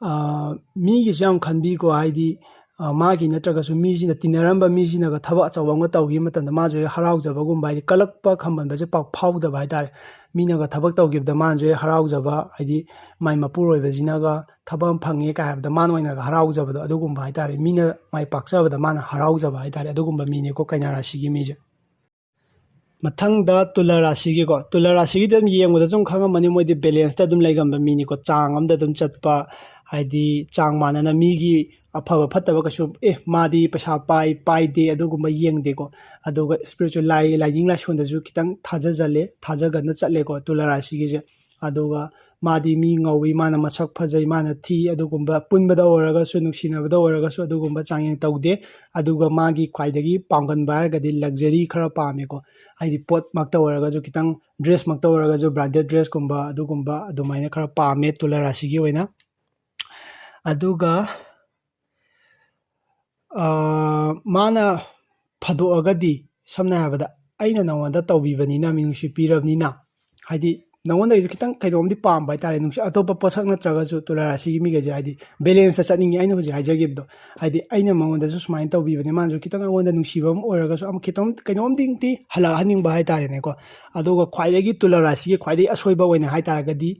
ꯑ, ꯃꯤꯒꯤꯁꯨ ꯌꯥꯝ ꯈꯟꯕꯤꯀꯣ, ꯍꯥꯏꯗꯤ, ꯑ, ꯃꯥꯒꯤ ꯅꯠꯇ꯭ꯔꯒꯁꯨ ꯃꯤꯁꯤꯅ ꯇꯤꯟꯅꯔꯝꯕ ꯃꯤꯁꯤꯅꯒ ꯊꯕꯛ ꯑꯆꯧꯕ ꯑꯃꯒ ꯇꯧꯈꯤꯕ ꯃꯇꯝꯗ ꯃꯥꯁꯨ ꯍꯦꯛ ꯍꯔꯥꯎꯖꯕꯒꯨꯝꯕ, ꯍꯥꯏꯗꯤ ꯀꯜꯂꯛꯄ ꯈꯝꯕꯟꯕꯁꯦ ꯄꯥꯛ ꯐꯥꯎꯗꯕ ꯍꯥꯏꯇꯥꯔꯦ꯫ ꯃꯤꯅꯒ ꯊꯕꯛ ꯇꯧꯈꯤꯕꯗ ꯃꯥꯅꯁꯨ ꯍꯦꯛ ꯍꯔꯥꯎꯖꯕ, ꯍꯥꯏꯗꯤ ꯃꯥꯏ ꯃꯄꯨꯔꯣꯏꯕꯁꯤꯅꯒ ꯊꯕꯛ ꯑꯃ ꯐꯪꯉꯦ ꯀꯥꯏ ꯍꯥꯏꯕꯗ ꯃꯥꯅ ꯑꯣꯏꯅꯒ ꯍꯔꯥꯎꯖꯕꯗꯣ ꯑꯗꯨꯒꯨꯝꯕ ꯍꯥꯏꯇꯥꯔꯦ꯫ ꯃꯤꯅ ꯃꯥꯏ ꯄꯥꯛꯆꯕꯗ ꯃꯥꯅ ꯍꯔꯥꯎꯖꯕ ꯍꯥꯏꯇꯥꯔꯦ, ꯑꯗꯨꯒꯨꯝꯕ ꯃꯤꯅꯤꯀꯣ ꯀꯩꯅꯥ ꯔꯥꯁꯤꯒꯤ ꯃꯤꯁꯦ꯫ ꯃꯊꯪꯗ ꯇꯨꯂꯥ ꯔꯥꯁꯤꯒꯤꯀꯣ꯫ ꯇꯨꯂꯥ ꯔꯥꯁꯤꯒꯤꯗꯤ ꯑꯗꯨꯝ ꯌꯦꯡꯕꯗ ꯁꯨꯝ ꯈꯪꯉꯝꯃꯅꯤ, ꯃꯣꯏꯗꯤ balance ꯇ ꯑꯗꯨꯝ ꯂꯩꯒꯟꯕ ꯃꯤꯅꯤꯀꯣ꯫ ꯆꯥꯡ ꯑꯃꯗ ꯑꯗꯨꯝ ꯆꯠꯄ, ꯍꯥꯏꯗꯤ ꯆꯥꯡ ꯃꯥꯟꯅꯅ ꯃꯤꯒꯤ ꯑꯐꯕ ꯐꯠꯇꯕ ꯀꯩꯁꯨ, "ꯑꯦ, ꯃꯥꯗꯤ ꯄꯩꯁꯥ ꯄꯥꯏ, ꯄꯥꯏꯗꯦ" ꯑꯗꯨꯒꯨꯝꯕ ꯌꯦꯡꯗꯦꯀꯣ꯫ ꯑꯗꯨꯒ spiritual ꯂꯥꯏ, ꯂꯥꯏꯅꯤꯡ ꯂꯥꯏꯁꯣꯟꯗꯁꯨ ꯈꯤꯇꯪ ꯊꯥꯖꯖꯜꯂꯦ, ꯊꯥꯖꯒꯟꯅ ꯆꯠꯂꯦꯀꯣ ꯇꯨꯂꯥ ꯔꯥꯁꯤꯒꯤꯁꯦ꯫ ꯑꯗꯨꯒ ꯃꯥꯗꯤ ꯃꯤ ꯉꯧꯏ, ꯃꯥꯅ ꯃꯁꯛ ꯐꯖꯩ, ꯃꯥꯅ ꯊꯤ, ꯑꯗꯨꯒꯨꯝꯕ ꯄꯨꯟꯕꯗ ꯑꯣꯏꯔꯒꯁꯨ, ꯅꯨꯡꯁꯤꯅꯕꯗ ꯑꯣꯏꯔꯒꯁꯨ ꯑꯗꯨꯒꯨꯝꯕ ꯆꯥꯡꯌꯦꯡ ꯇꯧꯗꯦ꯫ ꯑꯗꯨꯒ ꯃꯥꯒꯤ ꯈ꯭ꯋꯥꯏꯗꯒꯤ ꯄꯥꯝꯒꯟꯕ ꯍꯥꯏꯔꯒꯗꯤ luxury ꯈꯔ ꯄꯥꯝꯃꯦꯀꯣ꯫ ꯍꯥꯏꯗꯤ ꯄꯣꯠꯃꯛꯇ ꯑꯣꯏꯔꯒꯁꯨ, ꯈꯤꯇꯪ dress ꯃꯛꯇ ꯑꯣꯏꯔꯒꯁꯨ, branded dress ꯀꯨꯝꯕ ꯑꯗꯨꯒꯨꯝꯕ ꯑꯗꯨꯃꯥꯏꯅ ꯈꯔ ꯄꯥꯝꯃꯦ ꯇꯨꯂꯥ ꯔꯥꯁꯤꯒꯤ ꯑꯣꯏꯅ꯫ ꯑꯗꯨꯒ, ꯑ, ꯃꯥꯅ ꯐꯥꯗꯣꯛꯑꯒꯗꯤ, ꯁꯝꯅ ꯍꯥꯏꯔꯕꯗ, "ꯑꯩꯅ ꯅꯉꯣꯟꯗ ꯇꯧꯕꯤꯕꯅꯤꯅ, ꯃꯤꯅꯨꯡꯁꯤ ꯄꯤꯔꯕꯅꯤꯅ", ꯍꯥꯏꯗꯤ ꯅꯉꯣꯟꯗꯒꯤꯁꯨ ꯈꯤꯇꯪ ꯀꯩꯅꯣꯝꯗꯤ ꯄꯥꯝꯕ ꯍꯥꯏꯇꯥꯔꯦ, ꯅꯨꯡꯁꯤ-, ꯑꯇꯣꯞꯄ ꯄꯣꯠꯁꯛ ꯅꯠꯇ꯭ꯔꯒꯁꯨ ꯇꯨꯂꯥ ꯔꯥꯁꯤꯒꯤ ꯃꯤꯈꯩꯁꯦ, ꯍꯥꯏꯗꯤ balance ꯇ ꯆꯠꯅꯤꯡꯉꯤ꯫ ꯑꯩꯅ ꯍꯧꯖꯤꯛ ꯍꯥꯏꯖꯈꯤꯕꯗꯣ, ꯍꯥꯏꯗꯤ ꯑꯩꯅ ꯃꯉꯣꯟꯗꯁꯨ ꯁꯨꯃꯥꯏꯅ ꯇꯧꯕꯤꯕꯅꯦ, ꯃꯥꯅꯁꯨ ꯈꯤꯇꯪ ꯑꯩꯉꯣꯟꯗ ꯅꯨꯡꯁꯤꯕ ꯑꯃ ꯑꯣꯏꯔꯒꯁꯨ, ꯑꯃ ꯈꯤꯇꯪ ꯀꯩꯅꯣꯝꯗꯤ ꯍꯜꯂꯛꯍꯟꯅꯤꯡꯕ ꯍꯥꯏꯇꯥꯔꯦꯅꯦꯀꯣ꯫ ꯑꯗꯨꯒ ꯈ꯭ꯋꯥꯏꯗꯒꯤ ꯇꯨꯂꯥ ꯔꯥꯁꯤꯒꯤ ꯈ꯭ꯋꯥꯏꯗꯒꯤ ꯑꯁꯣꯏꯕ ꯑꯣꯏꯅ ꯍꯥꯏꯇꯥꯔꯒꯗꯤ,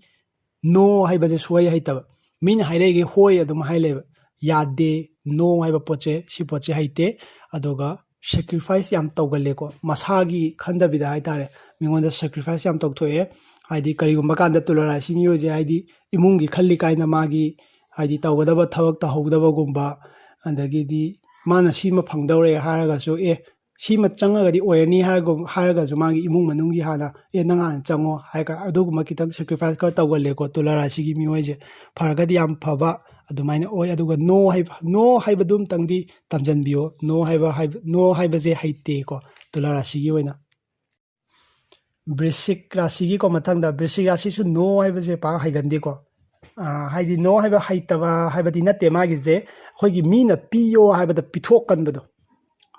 no ꯍꯥꯏꯕꯁꯦ ꯁꯨꯡꯍꯩ ꯍꯩꯇꯕ꯫ ꯃꯤꯅ ꯍꯥꯏꯔꯛꯏꯒꯦ ꯍꯣꯏ ꯑꯗꯨꯝ ꯍꯥꯏ ꯂꯩꯕ꯫ ꯌꯥꯗꯦ, no ꯍꯥꯏꯕ ꯄꯣꯠꯁꯦ, ꯁꯤ ꯄꯣꯠꯁꯦ ꯍꯩꯇꯦ꯫ ꯑꯗꯨꯒ sacrifice ꯌꯥꯝ ꯇꯧꯒꯜꯂꯦꯀꯣ, ꯃꯁꯥꯒꯤ ꯈꯟꯗꯕꯤꯗ ꯍꯥꯏꯇꯥꯔꯦ, ꯃꯤꯉꯣꯟꯗ sacrifice ꯌꯥꯝ ꯇꯧꯊꯣꯛꯑꯦ꯫ ꯍꯥꯏꯗꯤ ꯀꯔꯤꯒꯨꯝꯕ ꯀꯥꯟꯗ ꯇꯨꯂꯥ ꯔꯥꯁꯤ ꯃꯤꯑꯣꯏꯁꯦ, ꯍꯥꯏꯗꯤ ꯏꯃꯨꯡꯒꯤ ꯈꯜꯂꯤ ꯀꯥꯏꯅ ꯃꯥꯒꯤ, ꯍꯥꯏꯗꯤ ꯇꯧꯒꯗꯕ ꯊꯕꯛ ꯇꯧꯍꯧꯗꯕꯒꯨꯝꯕ, ꯑꯗꯒꯤꯗꯤ ꯃꯥꯅ ꯁꯤꯃ ꯐꯪꯗꯧꯔꯦ ꯍꯥꯏꯔꯒꯁꯨ, ꯑꯦ, ꯁꯤꯃ ꯆꯪꯉꯒꯗꯤ ꯑꯣꯏꯔꯅꯤ ꯍꯥꯏꯔꯒ, ꯍꯥꯏꯔꯒꯁꯨ ꯃꯥꯒꯤ ꯏꯃꯨꯡ ꯃꯅꯨꯡꯒꯤ ꯍꯥꯟꯅ, "ꯑꯦ, ꯅꯪ ꯍꯥꯟꯅ ꯆꯪꯉꯣ" ꯍꯥꯏꯔꯒ ꯑꯗꯨꯒꯨꯝꯕ ꯈꯤꯇꯪ sacrifice ꯈꯔ ꯇꯧꯒꯜꯂꯦꯀꯣ ꯇꯨꯂꯥ ꯔꯥꯁꯤꯒꯤ ꯃꯤꯑꯣꯏꯁꯦ꯫ ꯐꯔꯒꯗꯤ ꯌꯥꯝ ꯐꯕ ꯑꯗꯨꯃꯥꯏꯅ ꯑꯣꯏ꯫ ꯑꯗꯨꯒ no ꯍꯥꯏꯕ, no ꯍꯥꯏꯕꯗꯨ ꯑꯝꯇꯪꯗꯤ ꯇꯝꯁꯤꯟꯕꯤꯌꯣ꯫ No ꯍꯥꯏꯕ, ꯍꯥꯏꯕ, no ꯍꯥꯏꯕꯁꯦ ꯍꯩꯇꯦꯀꯣ ꯇꯨꯂꯥ ꯔꯥꯁꯤꯒꯤ ꯑꯣꯏꯅ꯫ ꯕ꯭ꯔꯤꯁꯤꯛ ꯔꯥꯁꯤꯒꯤꯀꯣ, ꯃꯊꯪꯗ ꯕ꯭ꯔꯤꯁꯤꯛ ꯔꯥꯁꯤꯁꯨ no ꯍꯥꯏꯕꯁꯦ ꯄꯥꯛ ꯍꯩꯒꯟꯗꯦꯀꯣ꯫ ꯑ, ꯍꯥꯏꯗꯤ no ꯍꯥꯏꯕ ꯍꯩꯇꯕ ꯍꯥꯏꯕꯗꯤ ꯅꯠꯇꯦ ꯃꯥꯒꯤꯁꯦ, ꯑꯩꯈꯣꯏꯒꯤ ꯃꯤꯅ ꯄꯤꯌꯣ ꯍꯥꯏꯕꯗ ꯄꯤꯊꯣꯛꯀꯟꯕꯗꯣ꯫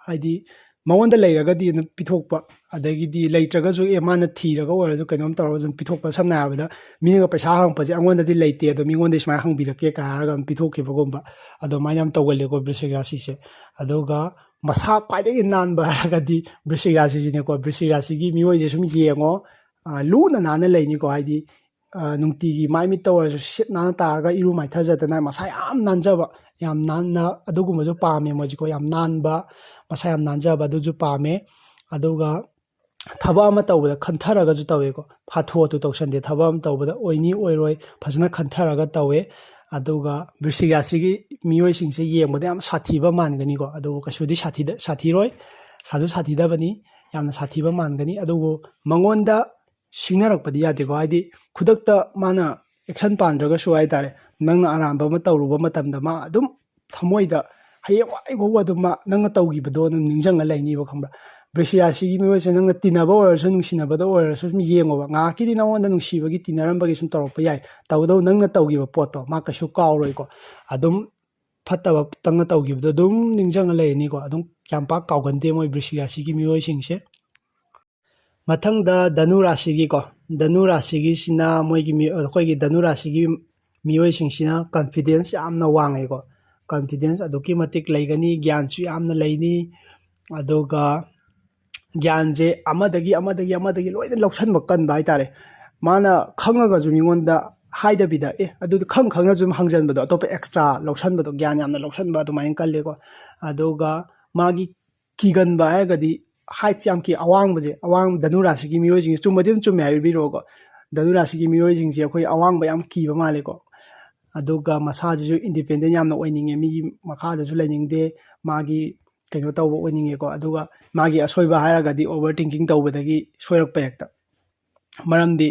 ꯍꯥꯏꯗꯤ ꯃꯉꯣꯟꯗ ꯂꯩꯔꯒꯗꯤ ꯑꯗꯨꯝ ꯄꯤꯊꯣꯛꯄ, ꯑꯗꯒꯤꯗꯤ ꯂꯩꯇ꯭ꯔꯒꯁꯨ, ꯑꯦ, ꯃꯥꯅ ꯊꯤꯔꯒ ꯑꯣꯏꯔꯁꯨ ꯀꯩꯅꯣꯝ ꯇꯧꯔꯒ ꯑꯗꯨꯝ ꯄꯤꯊꯣꯛꯄ꯫ ꯁꯝꯅ ꯍꯥꯏꯔꯕꯗ, ꯃꯤꯅꯒ ꯄꯩꯁꯥ ꯍꯪꯉꯛꯄꯁꯦ, "ꯑꯩꯉꯣꯟꯗꯗꯤ ꯂꯩꯇꯦ, ꯑꯗꯣ ꯃꯤꯉꯣꯟꯗ ꯁꯨꯃꯥꯏꯅ ꯍꯪꯕꯤꯔꯛꯀꯦ" ꯀꯥꯏ ꯍꯥꯏꯔꯒ ꯑꯗꯨꯝ ꯄꯤꯊꯣꯛꯈꯤꯕꯒꯨꯝꯕ, ꯑꯗꯨꯃꯥꯏꯅ ꯌꯥꯝ ꯇꯧꯒꯜꯂꯦꯀꯣ ꯕ꯭ꯔꯤꯁꯤꯛ ꯔꯥꯁꯤꯁꯦ꯫ ꯑꯗꯨꯒ ꯃꯁꯥ ꯈ꯭ꯋꯥꯏꯗꯒꯤ ꯅꯥꯟꯕ ꯍꯥꯏꯔꯒꯗꯤ ꯕ꯭ꯔꯤꯁꯤꯛ ꯔꯥꯁꯤꯁꯤꯅꯦꯀꯣ꯫ ꯕ꯭ꯔꯤꯁꯤꯛ ꯔꯥꯁꯤꯒꯤ ꯃꯤꯑꯣꯏꯁꯦ ꯁꯨꯝ ꯌꯦꯡꯉꯣ, ꯑ, ꯂꯨꯅ ꯅꯥꯟꯅ ꯂꯩꯅꯤꯀꯣ꯫ ꯍꯥꯏꯗꯤ, ꯑ, ꯅꯨꯡꯇꯤꯒꯤ ꯃꯥꯏ ꯃꯤꯠꯇ ꯑꯣꯏꯔꯁꯨ ꯁꯤꯠ ꯅꯥꯟꯅ ꯇꯥꯔꯒ ꯏꯔꯨ ꯃꯥꯏꯊꯖꯗꯅ ꯃꯁꯥ ꯌꯥꯝ ꯅꯥꯟꯖꯕ, ꯌꯥꯝ ꯅꯥꯟꯅ, ꯑꯗꯨꯒꯨꯝꯕꯁꯨ ꯄꯥꯝꯃꯦ ꯃꯣꯏꯁꯦꯀꯣ꯫ ꯌꯥꯝ ꯅꯥꯟꯕ, ꯃꯁꯥ ꯌꯥꯝ ꯅꯥꯟꯖꯕ, ꯑꯗꯨꯁꯨ ꯄꯥꯝꯃꯦ꯫ ꯑꯗꯨꯒ ꯊꯕꯛ ꯑꯃ ꯇꯧꯕꯗ ꯈꯟꯊꯔꯒꯁꯨ ꯇꯧꯋꯦꯀꯣ꯫ ꯍꯥꯊꯨ ꯍꯥꯊꯨ ꯇꯧꯁꯟꯗꯦ꯫ ꯊꯕꯛ ꯑꯃ ꯇꯧꯕꯗ ꯑꯣꯏꯅꯤ ꯑꯣꯏꯔꯣꯏ ꯐꯖꯅ ꯈꯟꯊꯔꯒ ꯇꯧꯋꯦ꯫ ꯑꯗꯨꯒ ꯕ꯭ꯔꯤꯁꯤꯛ ꯔꯥꯁꯤꯒꯤ ꯃꯤꯑꯣꯏꯁꯤꯡꯁꯦ ꯌꯦꯡꯕꯗ ꯌꯥꯝ ꯁꯥꯊꯤꯕ ꯃꯥꯟꯒꯅꯤꯀꯣ, ꯑꯗꯨꯕꯨ ꯀꯩꯁꯨꯗꯤ ꯁꯥꯊꯤꯗ-, ꯁꯥꯊꯤꯔꯣꯏ꯫ ꯁꯥꯁꯨ ꯁꯥꯊꯤꯗꯕꯅꯤ, ꯌꯥꯝꯅ ꯁꯥꯊꯤꯕ ꯃꯥꯟꯒꯅꯤ꯫ ꯑꯗꯨꯕꯨ ꯃꯉꯣꯟꯗ ꯁꯤꯡꯅꯔꯛꯄꯗꯤ ꯌꯥꯗꯦꯀꯣ꯫ ꯍꯥꯏꯗꯤ ꯈꯨꯗꯛꯇ ꯃꯥꯅ action ꯄꯥꯟꯗ꯭ꯔꯒꯁꯨ ꯍꯥꯏꯇꯥꯔꯦ, ꯅꯪꯅ ꯑꯔꯥꯟꯕ ꯑꯃ ꯇꯧꯔꯨꯕ ꯃꯇꯝꯗ ꯃꯥ ꯑꯗꯨꯝ ꯊꯃꯣꯏꯗ ꯍꯌꯦꯡꯋꯥꯏ ꯐꯥꯎꯕ ꯑꯗꯨꯝ ꯃꯥ ꯅꯪꯅ ꯇꯧꯈꯤꯕꯗꯣ ꯑꯗꯨꯝ ꯅꯤꯡꯁꯤꯡꯉ ꯂꯩꯅꯤꯕ, ꯈꯪꯕ꯭ꯔꯥ? ꯕ꯭ꯔꯤꯁꯤꯛ ꯔꯥꯁꯤꯒꯤ ꯃꯤꯑꯣꯏꯁꯦ ꯅꯪꯅ ꯇꯤꯟꯅꯕ ꯑꯣꯏꯔꯁꯨ, ꯅꯨꯡꯁꯤꯅꯕꯗ ꯑꯣꯏꯔꯁꯨ, ꯁꯨꯝ ꯌꯦꯡꯉꯣꯕ꯫ ꯉꯥꯏꯍꯥꯛꯀꯤꯗꯤ ꯅꯉꯣꯟꯗ ꯅꯨꯡꯁꯤꯕꯒꯤ, ꯇꯤꯟꯅꯔꯝꯕꯒꯤ ꯁꯨꯝ ꯇꯧꯔꯛꯄ ꯌꯥꯏ, ꯇꯧꯕꯇꯕꯨ ꯅꯪꯅ ꯇꯧꯈꯤꯕ ꯄꯣꯠꯇꯣ ꯃꯥ ꯀꯩꯁꯨ ꯀꯥꯎꯔꯣꯏꯀꯣ꯫ ꯑꯗꯨꯝ ꯐꯠꯇꯕ ꯇꯪꯅ ꯇꯧꯈꯤꯕꯗꯣ ꯑꯗꯨꯝ ꯅꯤꯡꯁꯤꯡꯉ ꯂꯩꯔꯅꯤꯀꯣ꯫ ꯑꯗꯨꯝ ꯌꯥꯝ ꯄꯥꯛ ꯀꯥꯎꯒꯟꯗꯦ ꯃꯣꯏ ꯕ꯭ꯔꯤꯁꯤꯛ ꯔꯥꯁꯤꯒꯤ ꯃꯤꯑꯣꯏꯁꯤꯡꯁꯦ꯫ ꯃꯊꯪꯗ ꯙꯅꯨ ꯔꯥꯁꯤꯒꯤꯀꯣ, ꯙꯅꯨ ꯔꯥꯁꯤꯒꯤꯁꯤꯅ ꯃꯣꯏꯒꯤ ꯃꯤ-, ꯑꯩꯈꯣꯏꯒꯤ ꯙꯅꯨ ꯔꯥꯁꯤꯒꯤ ꯃꯤꯑꯣꯏꯁꯤꯡꯁꯤꯅ confidence ꯌꯥꯝꯅ ꯋꯥꯡꯉꯦꯀꯣ꯫ Confidence ꯑꯗꯨꯛꯀꯤ ꯃꯇꯤꯛ ꯂꯩꯒꯅꯤ, ꯒ꯭ꯌꯥꯟꯁꯨ ꯌꯥꯝꯅ ꯂꯩꯅꯤ, ꯑꯗꯨꯒ ꯒ꯭ꯌꯥꯟꯁꯦ ꯑꯃꯗꯒꯤ, ꯑꯃꯗꯒꯤ, ꯑꯃꯗꯒꯤ ꯂꯣꯏꯅ ꯂꯧꯁꯟꯕ ꯀꯟꯕ ꯍꯥꯏꯇꯥꯔꯦ꯫ ꯃꯥꯅ ꯈꯪꯉꯒꯁꯨ ꯃꯤꯉꯣꯟꯗ ꯍꯥꯏꯗꯕꯤꯗ, ꯑꯦ, ꯑꯗꯨꯗꯤ ꯈꯪ ꯈꯪꯅꯁꯨ ꯑꯗꯨꯝ ꯍꯪꯖꯟꯕꯗꯣ, ꯑꯇꯣꯞꯄ extra ꯂꯧꯁꯟꯕꯗꯣ, ꯒ꯭ꯌꯥꯟ ꯌꯥꯝꯅ ꯂꯧꯁꯟꯕ ꯑꯗꯨꯃꯥꯏꯅ ꯀꯜꯂꯦꯀꯣ꯫ ꯑꯗꯨꯒ ꯃꯥꯒꯤ ꯀꯤꯒꯟꯕ ꯍꯥꯏꯔꯒꯗꯤ height ꯌꯥꯝ ꯀꯤ, ꯑꯋꯥꯡꯕꯁꯦ, ꯑꯋꯥꯡ-, ꯙꯅꯨ ꯔꯥꯁꯤꯒꯤ ꯃꯤꯑꯣꯏꯁꯤꯡꯁꯦ, ꯆꯨꯝꯕꯗꯤ ꯑꯗꯨꯝ ꯆꯨꯝꯃꯦ ꯍꯥꯏꯕꯤꯔꯛꯑꯣꯀꯣ꯫ ꯙꯅꯨ ꯔꯥꯁꯤꯒꯤ ꯃꯤꯑꯣꯏꯁꯤꯡꯁꯦ ꯑꯩꯈꯣꯏ ꯑꯋꯥꯡꯕ ꯌꯥꯝ ꯀꯤꯕ ꯃꯥꯜꯂꯦꯀꯣ꯫ ꯑꯗꯨꯒ ꯃꯁꯥꯁꯤꯁꯨ ꯏꯟꯗꯤꯄꯦꯟꯗꯦꯟ ꯌꯥꯝꯅ ꯑꯣꯏꯅꯤꯡꯉꯦ, ꯃꯤꯒꯤ ꯃꯈꯥꯗꯁꯨ ꯂꯩꯅꯤꯡꯗꯦ, ꯃꯥꯒꯤ ꯀꯩꯅꯣ ꯇꯧꯕ ꯑꯣꯏꯅꯤꯡꯉꯦꯀꯣ꯫ ꯑꯗꯨꯒ ꯃꯥꯒꯤ ꯑꯁꯣꯏꯕ ꯍꯥꯏꯔꯒꯗꯤ ꯑꯣꯚꯔ ꯊꯤꯡꯀꯤꯡ ꯇꯧꯕꯗꯒꯤ ꯁꯣꯏꯔꯛꯄ ꯍꯦꯛꯇ꯫ ꯃꯔꯝꯗꯤ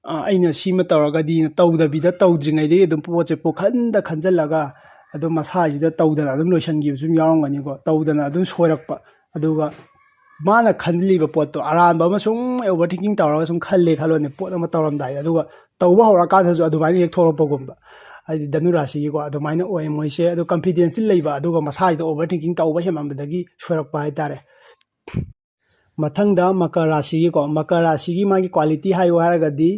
ꯑꯩꯅ ꯁꯤꯃ ꯇꯧꯔꯒꯗꯤ ꯇꯧꯗꯕꯤꯗ, ꯇꯧꯗ꯭ꯔꯤꯉꯩꯗꯒꯤ ꯑꯗꯨꯝ ꯄꯣꯠꯁꯦ ꯄꯨꯈꯟꯗ ꯈꯟꯖꯜꯂꯒ ꯑꯗꯨꯝ ꯃꯁꯥꯁꯤꯗ ꯇꯧꯗꯅ ꯑꯗꯨꯝ ꯂꯣꯏꯁꯤꯟꯈꯤꯕꯁꯨ ꯑꯗꯨꯝ ꯌꯥꯎꯔꯝꯒꯅꯤꯀꯣ꯫ ꯇꯧꯗꯅ ꯑꯗꯨꯝ ꯁꯣꯏꯔꯛꯄ꯫ ꯑꯗꯨꯒ ꯃꯥꯅ ꯈꯜꯂꯤꯕ ꯄꯣꯠꯇꯣ ꯑꯔꯥꯟꯕ ꯑꯃ ꯁꯨꯝ ꯑꯣꯚꯔ ꯊꯤꯡꯀꯤꯡ ꯇꯧꯔꯒ ꯁꯨꯝ ꯈꯜꯂꯦ ꯈꯜꯂꯣꯅꯦ, ꯄꯣꯠ ꯑꯃ ꯇꯧꯔꯝꯗꯥꯏꯗ, ꯑꯗꯨꯒ ꯇꯧꯕ ꯍꯧꯔꯀꯥꯟꯗꯁꯨ ꯑꯗꯨꯃꯥꯏꯅ ꯍꯦꯛ ꯊꯣꯛꯂꯛꯄꯒꯨꯝꯕ꯫ ꯍꯥꯏꯗꯤ ꯙꯅꯨ ꯔꯥꯁꯤꯒꯤꯀꯣ ꯑꯗꯨꯃꯥꯏꯅ ꯑꯣꯏ ꯃꯣꯏꯁꯦ꯫ ꯑꯗꯣ ꯀꯟꯐꯤꯗꯦꯟꯁꯇꯤ ꯂꯩꯕ, ꯑꯗꯨꯒ ꯃꯁꯥꯒꯤꯗ ꯑꯣꯚꯔ ꯊꯤꯡꯀꯤꯡ ꯇꯧꯕ ꯍꯦꯟꯃꯟꯕꯗꯒꯤ ꯁꯣꯏꯔꯛꯄ ꯍꯥꯏꯇꯥꯔꯦ꯫ ꯃꯊꯪꯗ ꯃꯀꯔ ꯔꯥꯁꯤꯒꯤꯀꯣ, ꯃꯀꯔ ꯔꯥꯁꯤꯒꯤ ꯃꯥꯒꯤ ꯀ꯭ꯋꯥꯂꯤꯇꯤ ꯍꯥꯏꯌꯨ ꯍꯥꯏꯔꯒꯗꯤ,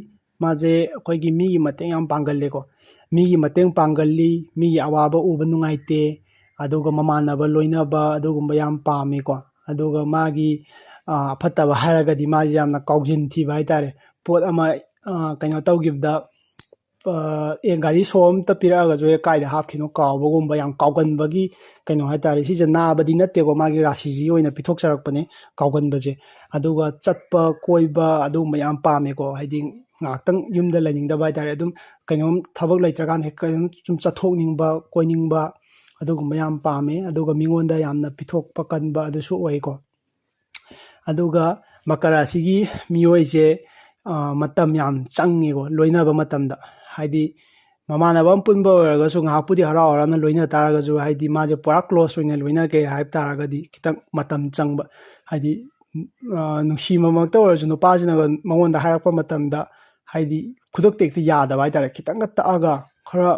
ꯃꯥꯁꯦ ꯑꯩꯈꯣꯏꯒꯤ ꯃꯤꯒꯤ ꯃꯇꯦꯡ ꯌꯥꯝ ꯄꯥꯡꯒꯜꯂꯦꯀꯣ꯫ ꯃꯤꯒꯤ ꯃꯇꯦꯡ ꯄꯥꯡꯒꯜꯂꯤ, ꯃꯤꯒꯤ ꯑꯋꯥꯕ ꯎꯕ ꯅꯨꯡꯉꯥꯏꯇꯦ, ꯑꯗꯨꯒ ꯃꯃꯥꯟꯅꯕ ꯂꯣꯏꯅꯕ ꯑꯗꯨꯒꯨꯝꯕ ꯌꯥꯝ ꯄꯥꯝꯃꯦꯀꯣ꯫ ꯑꯗꯨꯒ ꯃꯥꯒꯤ ꯑꯐꯠꯇꯕ ꯍꯥꯏꯔꯒꯗꯤ, ꯃꯥꯁꯦ ꯌꯥꯝꯅ ꯀꯥꯎꯖꯤꯟ ꯊꯤꯕ ꯍꯥꯏꯇꯥꯔꯦ꯫ ꯄꯣꯠ ꯑꯃ ꯀꯩꯅꯣ ꯇꯧꯈꯤꯕꯗ, ꯑꯦ, ꯒꯥꯔꯤ ꯁꯣ ꯑꯝꯇ ꯄꯤꯔꯛꯑꯒꯁꯨ ꯍꯦꯛ ꯀꯥꯏꯗ ꯍꯥꯞꯈꯤꯅꯣ ꯀꯥꯎꯕꯒꯨꯝꯕ, ꯌꯥꯝ ꯀꯥꯎꯒꯟꯕꯒꯤ ꯀꯩꯅꯣ ꯍꯥꯏꯇꯥꯔꯦ꯫ ꯁꯤꯁꯦ ꯅꯥꯕꯗꯤ ꯅꯠꯇꯦꯀꯣ, ꯃꯥꯒꯤ ꯔꯥꯁꯤꯁꯤ ꯑꯣꯏꯅ ꯄꯤꯊꯣꯛꯆꯔꯛꯄꯅꯦ ꯀꯥꯎꯒꯟꯕꯁꯦ꯫ ꯑꯗꯨꯒ ꯆꯠꯄ ꯀꯣꯏꯕ ꯑꯗꯨꯒꯨꯝꯕ ꯌꯥꯝ ꯄꯥꯝꯃꯦꯀꯣ꯫ ꯍꯥꯏꯗꯤ ꯉꯥꯏꯍꯥꯛꯇꯪ ꯌꯨꯝꯗ ꯂꯩꯅꯤꯡꯗꯕ ꯍꯥꯏꯇꯥꯔꯦ꯫ ꯑꯗꯨꯝ ꯀꯩꯅꯣꯝ ꯊꯕꯛ ꯂꯩꯇ꯭ꯔꯀꯥꯟꯗ ꯍꯦꯛ ꯀꯩꯅꯣꯝ ꯁꯨꯝ ꯆꯠꯊꯣꯛꯅꯤꯡꯕ, ꯀꯣꯏꯅꯤꯡꯕ, ꯑꯗꯨꯒꯨꯝꯕ ꯌꯥꯝ ꯄꯥꯝꯃꯦ꯫ ꯑꯗꯨꯒ ꯃꯤꯉꯣꯟꯗ ꯌꯥꯝꯅ ꯄꯤꯊꯣꯛꯄ ꯀꯟꯕ ꯑꯗꯨꯁꯨ ꯑꯣꯏꯀꯣ꯫ ꯑꯗꯨꯒ ꯃꯀꯔ ꯔꯥꯁꯤꯒꯤ ꯃꯤꯑꯣꯏꯁꯦ ꯃꯇꯝ ꯌꯥꯝ ꯆꯪꯉꯦꯀꯣ ꯂꯣꯏꯅꯕ ꯃꯇꯝꯗ꯫ ꯍꯥꯏꯗꯤ ꯃꯃꯥꯟꯅꯕ ꯑꯃ ꯄꯨꯟꯕ ꯑꯣꯏꯔꯒꯁꯨ ꯉꯥꯏꯍꯥꯛꯄꯨꯗꯤ ꯍꯔꯥꯎ ꯍꯔꯥꯎꯅ ꯂꯣꯏꯅ ꯇꯥꯔꯒꯁꯨ, ꯍꯥꯏꯗꯤ ꯃꯥꯁꯦ ꯄꯨꯔꯥ ꯀ꯭ꯂꯣꯁ ꯑꯣꯏꯅ ꯂꯣꯏꯅꯒꯦ ꯍꯥꯏꯕ ꯇꯥꯔꯒꯗꯤ ꯈꯤꯇꯪ ꯃꯇꯝ ꯆꯪꯕ꯫ ꯍꯥꯏꯗꯤ ꯅꯨꯡꯁꯤꯕꯃꯛꯇ ꯑꯣꯏꯔꯁꯨ ꯅꯨꯄꯥꯁꯤꯅꯒ ꯃꯉꯣꯟꯗ ꯍꯥꯏꯔꯛꯄ ꯃꯇꯝꯗ, ꯍꯥꯏꯗꯤ ꯈꯨꯗꯛꯇ ꯍꯦꯛꯇ ꯌꯥꯗꯕ ꯍꯥꯏꯇꯥꯔꯦ꯫ ꯈꯤꯇꯪꯒ ꯇꯛꯑꯒ ꯈꯔ